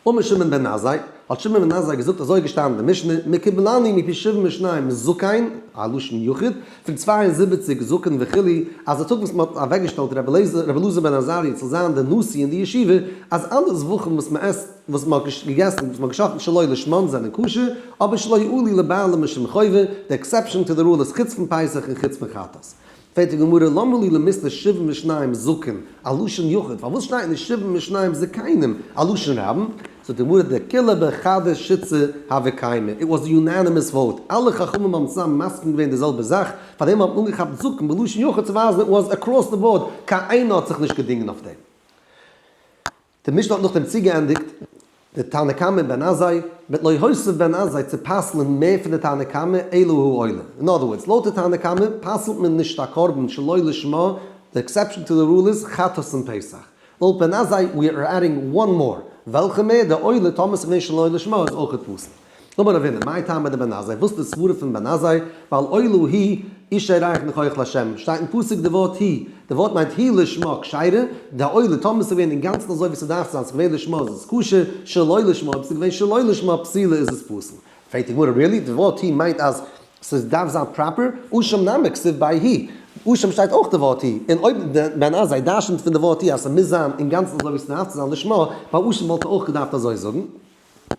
אמר שמעון בן עזאי, האט שמעון בן עזאי געזאגט אזוי איז געשטאנען אין די משנה, מקובלני מפי שבעים ושניים זקן, א לשון יחיד, פון 72 זקן וכו', אז די טאג וואס מען האט אוועקגעשטעלט רבי אלעזר בן עזריה צו זיין דער נשיא אין די ישיבה, אז אלע זבחים וואס מען עסט, וואס מען האט געגעסן, וואס מען האט געשאכטן שלא לשמן זענען כשר, אבער שלא יעלו לבעלים משום חובה, די exception to the rule איז חוץ פון פסח און חוץ פון חטאת. פרעגט די גמרא, למה לי למיתני שבעים ושניים זקן, א לשון יחיד, פארוואס שטייט נישט שבעים ושניים זקנים, א לשון רבים? זאגט די גמרא, דכולהו בחדא שיטתא הוו קיימי, it was unanimous vote, אלע חכמים האבן צוזאמען מסכים געווען די זעלבע זאך, פארדעם האט מען אנגעכאפט זקן בלשון יחיד צו ווייזן it was across the board, קיין איינער האט זיך נישט געדינגען אויף דעם. די משנה האט נאכדעם צוגעענדיגט. די תנא קמא און בן עזאי, מיט לא הוסיף בן עזאי צו פסל'ן מער פון די תנא קמא אלא הוא עולה. אין other words, לויט די תנא קמא פסל'ט מען נישט א קרבן שלא לשמה, די exception to the rule איז חטאת און פסח. לויט בן עזאי we are adding one more, וועלכע מער? די עולה טאמער ס'איז געווען שלא לשמה איז אויכעט פסול. אמר רב הונא, מאי טעמא דבן עזאי, וואס איז די סברה פון בן עזאי, ווייל עולה היא אשה ריח ניחוח להשם, שטייט אין פסוק די ווארט היא, די ווארט מיינט היא לשמה כשרה, די עולה טאמער ס'איז געווען אינגאנצן אזוי ווי ס'דארף צו זיין, ס'איז געווען לשמה איז עס כשר, שלא לשמה, אויב ס'איז געווען שלא לשמה פסולה איז עס פסול. פרעגט די גמרא, really? די ווארט היא מיינט אז ס'דארף זיין proper? אשם נמי כתיב ביה היא, אשם שטייט אויך די ווארט היא, און אויב בן עזאי דרשנ'ט פון די ווארט היא אז ס'מוז זיין אינגאנצן אזוי ווי ס'דארף צו זיין לשמה, ביי אשם וואלט ער אויך געדארפט אזוי זאגן.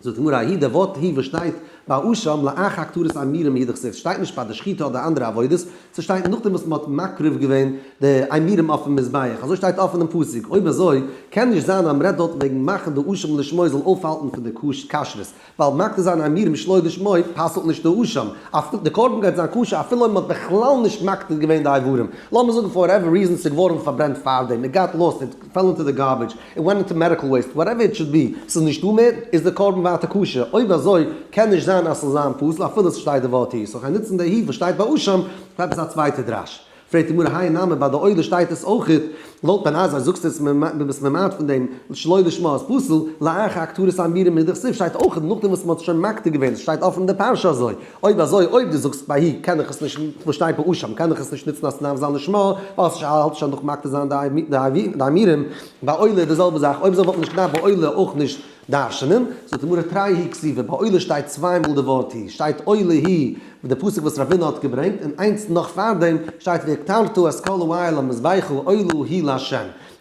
זאגט די גמרא היא די ווארט היא וואס שטייט ביי אשם לאחר הקטרת אימורים הוא דכתיב שטייט נישט ביי די שחיטה אדער אנדערע עבודות, ס'שטייט נאכדעם וואס מ'האט מקריב געווען די אימורים אויפן מזבח, אזוי שטייט אפן אין פסוק, אויב אזוי קען נישט זיין אז מ'רעדט דארט וועגן מאכן די אשם לשמו זאל אויפהאלטן פון די כשרות, ווייל מקטיר זיין אימורים שלא לשמו פסל'ט נישט די אשם, אפילו די קרבן גייט זיין כשר אפילו אויב מ'האט בכלל נישט מקטיר געווען די איברים, לאמיר זאגן for whatever reason ס'איז געווארן פארברענט פארדעם, it got lost, it fell into the garbage, it went into medical waste, whatever it should be, ס'איז נישטא מער, איז די קרבן ווייטער כשר, אויב אזוי קען נישט זיין אז ס'זאל זיין פסול אפילו ס'שטייט די ווארט היא, so כ'גיי נוצן די היא וואס שטייט ביי אשם פאר עפעס א צווייטע דרש. פרעגט די גמרא האי נמי ביי די עולה שטייט עס אויכעט, לויט בן עזאי זאגסטו עס ביסט ממעט פון דעם שלא לשמה איז פסול, לאחר הקטרת אימורים הוא דכתיב שטייט אויכעט נאכדעם וואס מ'האט שוין מקטיר געווען, עס שטייט אפן אין די פרשה אזוי, אויב אזוי אויב דו זאגסט ביי היא קען איך עס נישט וואס שטייט ביי אשם קען איך עס נישט נוצן אז ס'דארף זיין לשמה ווייל ס'האלט שוין נאך מקטיר זיין די אימורים, ביי עולה איז די זעלבע זאך אויב אזוי וואלט מען נישט געדארפט ביי עולה אויך נישט דרש'נען, זאגט די גמרא תרי היא כתיבי, ביי עולה שטייט צוויי מאל די ווארט היא, שטייט עולה היא די פסוק וואס רב הונא האט געברענגט, און איינס נאך פארדעם שטייט והקטרת את כל האיל על מזבחה עולה היא לה'.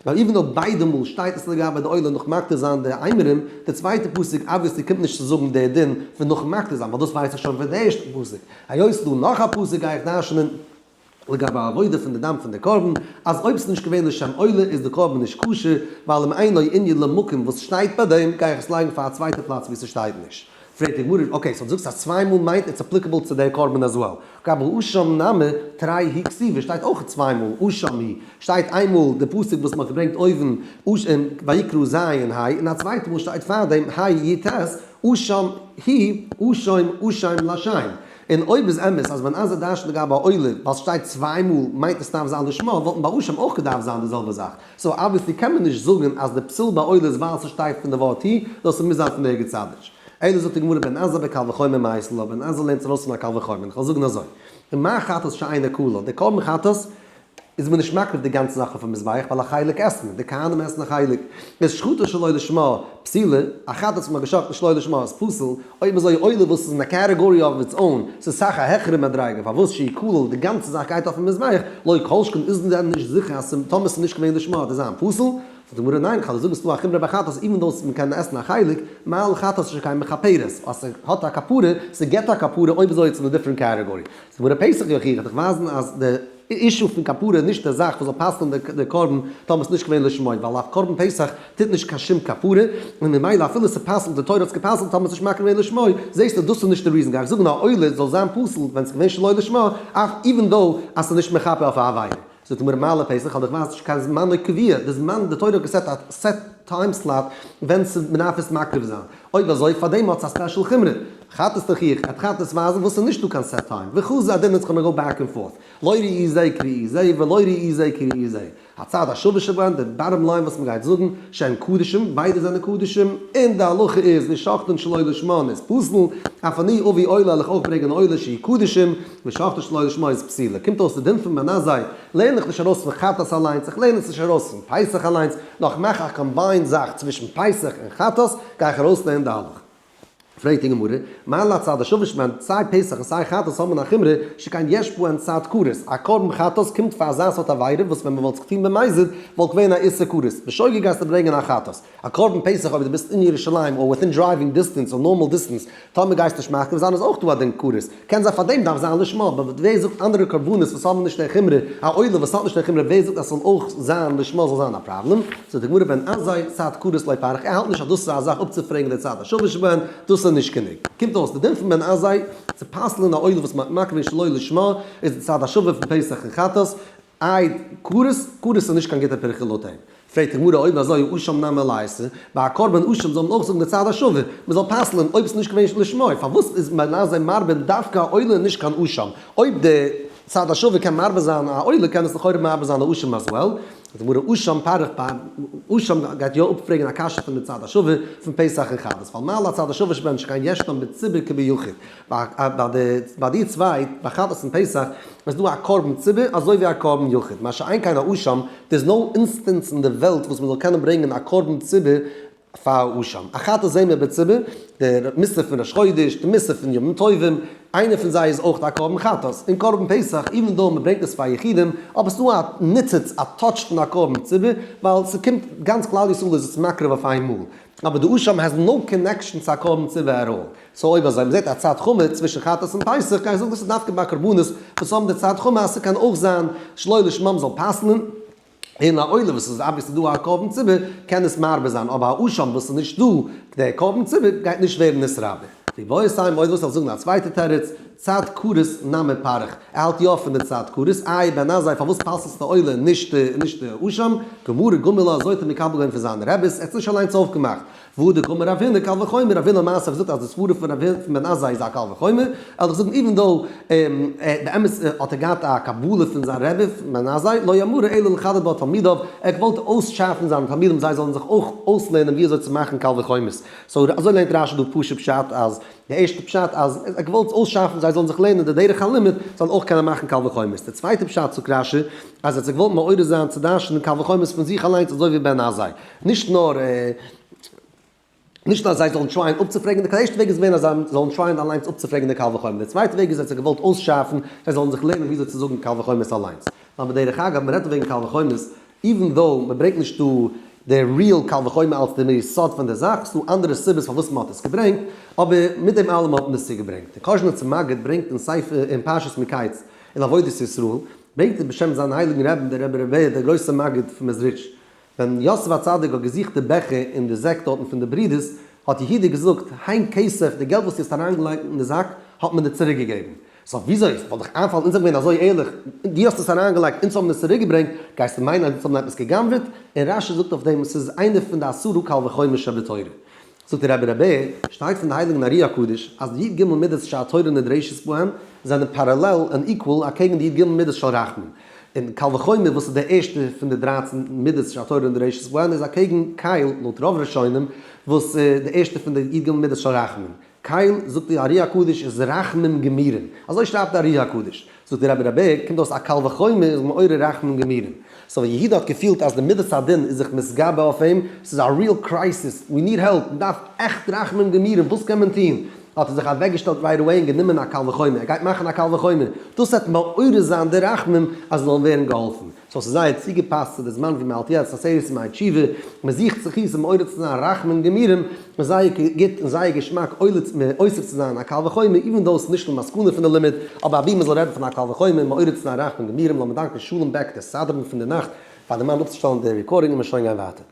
ווייל even though ביידע מאל שטייט עס לגבי די עולה נאך מקטיר זיין די אימורים, די צווייטע פסוק obviously קומט נישט צו זאגן די דין פון נאכן מקטיר זיין ווייל דאס ווייס איך שוין פון די ערשטע פסוק. היות ס'דא נאך א פסוק גיי איך דרש'נען לגבי עבודה פון די דם פון די קרבן, אז אויב ס'איז נישט געווען לשם עולה איז די קרבן נישט כשר, ווייל אם אין לו ענין למקום וואס שטייט ביי דעם, גיי איך עס לייגן פאר א צווייטע פלאץ וואו ס'שטייט נישט. פרעגט די גמרא, okay, so דו זאגסט אז צוויי מאל מיינט it's applicable צו די קרבן as well. גבי אשם נמי תרי היא כתיבי שטייט אויך צוויי מאל אשם היא, שטייט איינמאל די פסוק וואס מ'האט געברענגט אויבן אשם ויקרא ז' ה', און א צווייטע מאל שטייט פארדעם ה' י ט אשם היא אשם אשם לשם. און אויב איז אמת אז ווען עזה דרש'נט לגבי א עולה ווייל ס'שטייט צוויי מאל מיינט עס דארף זיין לשמה וואלטן ביי אשם אויך געדארפט זיין די זעלבע זאך. so obviously קען מען נישט זאגן אז די פסול ביי עולה איז ווייל ס'שטייט פון די ווארט היא, נאר ס'מוז זיין פון ערגעץ אנדערש. אלא זאגט די גמרא בן עזאי בקל וחומר מייתי לה, בן עזאי לערנט ארויס פון א קל וחומר, און כ'וועל זאגן אזוי, ומה חטאת שאינה כלה, די קרבן חטאת איז מען נישט מקריב די גאנצע זאך אויפן מזבח ווייל א חלק עסט מען, די כהנים עסן א חלק, איז שחוטה שלא לשמה פסולה, א חטאת וואס מ'האט געשחט'ן שלא לשמה איז פסול, אויב אזוי עולה וואס איז אין א category of its own, ס'איז סאך א העכערע מדריגה, פארוואס שהיא כלה, די גאנצע זאך גייט אויפן מזבח, לא כל שכן איז דען נישט זיכער אז טאמער ס'איז נישט געווען לשמה וועט עס זיין פסול? זאגט די גמרא ניין, כ'וועל זאגן ס'דא א חומרא ביי חטאת even though מ'קען עסן א חלק, מה לחטאת שכן מכפרת, אז ס'האט א כפרה, ס'געט א כפרה אויב אזוי it's in a different category. זאגט די גמרא פסח יוכיח, דיך ווייזן אז די issue פון כפרה איז נישט די זאך וואס זאל פסל'ן די קרבן טאמער ס'נישט געווען לשמו, ווייל אויף קרבן פסח טוט נישט קיין שום כפרה, און ממילא אפילו ס'פסל'ט די תורה האט עס געפסל'ט טאמער ס'נישט מקריב געווען לשמו, זעסטו דאס איז נישט די reason, גיי איך זאגן א עולה זאל זיין פסול ווען ס'איז געווען שלא לשמה, אף even though אז ס'איז נישט מכפר אויף א עבירה. זאגט די גמרא מה לפסח, כ'האב דיך ווייזט נישט קיין זמן קבוע, די זמן די תורה האט געסעט א set time slot ווען מ'דארף עס מקריב זיין, אויב אזוי פארדעם האט עס א special חומרא, חטאת תוכיח, עט חטאת ווייזן וואס ס'איז נישטא קיין set time, וחזו הדין it's gonna go back and forth, לא ראי זה כראי זה ולא ראי זה כראי זה, הצד השווה שבהן, די bottom line וואס מ'גייט זאגן, שהן קדשים, ביידע זענען קדשים, און די הלכה איז ושחטן שלא לשמן איז פסול, אף אני אביא עולה וועל איך אויך ברענגען עולה שהיא קדשים, ושחטן שלא לשמה איז פסולה. קומט אויס די דין פון בן עזאי לערן איך נישט ארויס פון חטאת אליינס, איך לערן עס נישט ארויס פון פסח אליינס, נאר איך מאך א combined זאך צווישן פסח און חטאת, גיי איך ארויסלערנען די הלכה. פרעגט די גמרא, מה להצד השווה שבהן, סיי פסח און סיי חטאת האבן א חומרא, שכן יש בהן צד כרת, א קרבן חטאת קומט פאר אזא סארט עבירה וואס ווען מען וואלט עס געטון במזיד וואלט געווען א איסור כרת, בשוגג גייסטו ברענגען א חטאת. א קרבן פסח אויב דו ביסט אין ירושלים or within driving distance or normal distance, טאמער גייסט נישט מקריב זיין איז אויך דא א דין כרת, קען זיין פארדעם דארף זיין לשמה, אבער ווער זאגט אנדערע קרבנות וואס האבן נישט די חומרא, א עולה וואס האט נישט די חומרא ווער זאגט אז ס'זאל אויך זיין לשמה זאל זיין א פראבלעם? זאגט די גמרא בן עזאי צד כרת לא פריך, ער האלט נישט אז דאס איז א זאך אפצופרעגן די צד השווה שבהן, דאס איז נישט גענוג. קומט אויס די דין פון בן עזאי צו פסל'ען א עולה וואס מ'האט מקריב שלא לשמה איז די צד השווה פון פסח און חטאת. איי כרת? כרת איז נישט קיין גוטע פירכא לויט אים. פרעגט די גמרא אויב אזוי אשם נמי ליתא, ביי א קרבן אשם זאל מען אויך זאגן די צד השווה, מען זאל פסל'ען אויב עס איז נישט געווען לשמו, פארוואס איז בן עזאי מרבה דווקא א עולה און נישט קיין אשם? אויב די צד השווה קען מרבה זיין א עולה קען עס לכאורה מרבה זיין א אשם as well. זאגט די גמרא אשם פריך ביי אשם גייט יא אפפרעגן א קשיא פון די צד השווה פון פסח און חטאת, ווייל מה להצד השווה שבהן שכן ישנם בציבור כביחיד, ביי די צוויי, ביי חטאת און פסח, איז דא א קרבן ציבור אזוי ווי א קרבן יחיד, מה שאין כן א אשם, there איז no instance אין די וועלט וואס מען זאל קענען ברענגען א קרבן ציבור פאר א אשם. א חטאת זעהן מיר בציבור, די מוסף פון ראש חודש, די מוסף פון ימים טובים, איינער פון זיי איז אויך א קרבן חטאת. און קרבן פסח, even though מען ברענגט עס פאר יחידים, אבער ס'איז דא א ניצוץ, א touch פון א קרבן ציבור, ווייל ס'קומט, גאנץ כלל ישראל איז עס מקריב אויף איין מאל. אבער די אשם has no connection צו א קרבן ציבור at all. so אויב אזוי מ'זעט א צד חמץ צווישן חטאת און פסח, גיי זאג דאס איז דווקא ביי קרבנות וואס האבן די צד חמץ, אז ס'קען אויך זיין שלא לשמם זאל פסל'ן, און א עולה וואס איז obviously דא א קרבן ציבור קען עס מרבה זיין, אבער א אשם וואס איז נישט דא די קרבן ציבור גייט נישט ווערן נתרבה. ואיבעית אימא אויב ווילסט איך זאגן א צווייטע תירוץ, צד כרת נמי פריך, ער האלט יא פון די צד כרת, איי בן עזאי פארוואס פסל'סטו עולה און נישט די אשם, גמרא גמר לה אזוי האט ער מקבל געווען פון זיינע רעביס, ער האט עס נישט אליינס אויפגעמאכט, והא דקאמר רב הונא קל וחומר, רב הונא למעשה האט געזאגט אז די סברה פון רב פון בן עזאי איז א קל וחומר, ער האט געזאגט even though באמת האט ער געהאט א קבלה פון זיין רבי פון בן עזאי, לא אמרה אלא לחדד בה תלמידיו, ער האט געוואלט אויסשארפן זיינע תלמידים זיי זאלן זיך אויך אויסלערנען ווי אזוי צו מאכן קל וחומר'ס. so אזוי לערנט רשי דא פשוט פשט אז די ערשטע פשט אז ער האט געוואלט אויסשארפן זיי זאלן זיך לערנען די דרך הלימוד זאלן אויך קענען מאכן קל וחומר'ס, די צווייטע פשט זאגט רשי אז ער האט זיי געוואלט מעורר זיין צו דרש'נען קל וחומר'ס פון זיך אליינס אזוי ווי בן עזאי. נישט נאר נישט נאר זיי זאלן try ען אפצופרעגן די ערשטע וועג איז געווען אז זיי זאלן try ען אליינס אפצופרעגן די קל וחומר, די צווייטע וועג איז ער האט זיי געוואלט אויסשארפן זיי זאלן זיך לערנען וויאזוי צו זאגן קל וחומר'ס אליינס. נאר בדרך אגב, מען רעדט דא וועגן קל וחומר'ס, even though מען ברענגט נישט דא די real קל וחומר אלס די יסוד פון די זאך, ס'דא אנדערע סיבות פארוואס מען האט עס געברענגט, אבער מיט דעם אלעם האט מען עס צוגעברענגט. דער קאזשניצער מגיד ברענגט אין ספר אין פרשת מקץ אין עבודת ישראל, ברענגט ער בשם זיין הייליגן רבין דער רבי ר' בער דער גרויסער מגיד פון מעזריטש, ווען יוסף הצדיק האט געזוכט די בעכער אין די זעק דארטן פון די ברידערס, האט יהודה געזאגט, הן כסף, די געלט וואס דו האסט אריינגעלייגט אין די זאק, האט מען דיר צוריק געגעבן. so וויאזוי זאל דיך איינפאלן, אונז זענען געווען אזוי ערליך, דו האסט עס אריינגעלייגט, אונז האבן עס צוריק געברענגט, גייסטו מיינען אז אונז האבן עפעס גע'גנב'עט? און רשי זאגט אויף דעם, עס איז איינער פון די עשרה קל וחומר שבתורה. זאגט דער רבי ר' בער, שטייט פון די הייליגן ארי הקדוש, אז די י ג מידות שהתורה נדרשת בהן, זענען parallel און equal אקעגן די י ג מידות של רחמים. און קל וחומר וואס איז די ערשטע פון די 13 מידות שהתורה נדרשת בהן איז אקעגן קל, לויט רוב ראשונים, וואס איז די ערשטע פון די י ג מידות של רחמים. קל, זאגט די ארי הקדוש, איז רחמים גמורים. אזוי שרייבט די ארי הקדוש. זאגט די רבי ר' בער, קומט אויס א קל וחומר איז מעורר רחמים גמורים. so ווען יהודה האט געפילט אז די מידת הדין איז זיך מתגבר אויף אים, ס'איז א real crisis, we need help, מ'דארף עכט רחמים גמורים, וואס קען מען טון? האט ער זיך אוועקגעשטעלט right away און גענומען א קל וחומר, ער גייט מאכן א קל וחומר, דאס וועט מעורר זיין די רחמים אז זיי זאלן ווערן געהאלפן. so ס'איז זייער צוגעפאסט צו די זמן ווי מ'האלט יעצט, עשרת ימי תשובה, מ'זוכט זכותים מעורר צו זיין רחמים גמורים, איז זייער גוט און זייער געשמאק אוסיף צו זיין א קל וחומר, even though ס'איז נישט למסקנא פון די לימוד, אבער אבי מ'זאל רעדן פון א קל וחומר, מעורר צו זיין רחמים גמורים, לאמיר דאנקען שלום בעק די סדרן פון די נאכט פאר די מאן אפצושטעלן די recording און מיר שוין גיין ווייטער.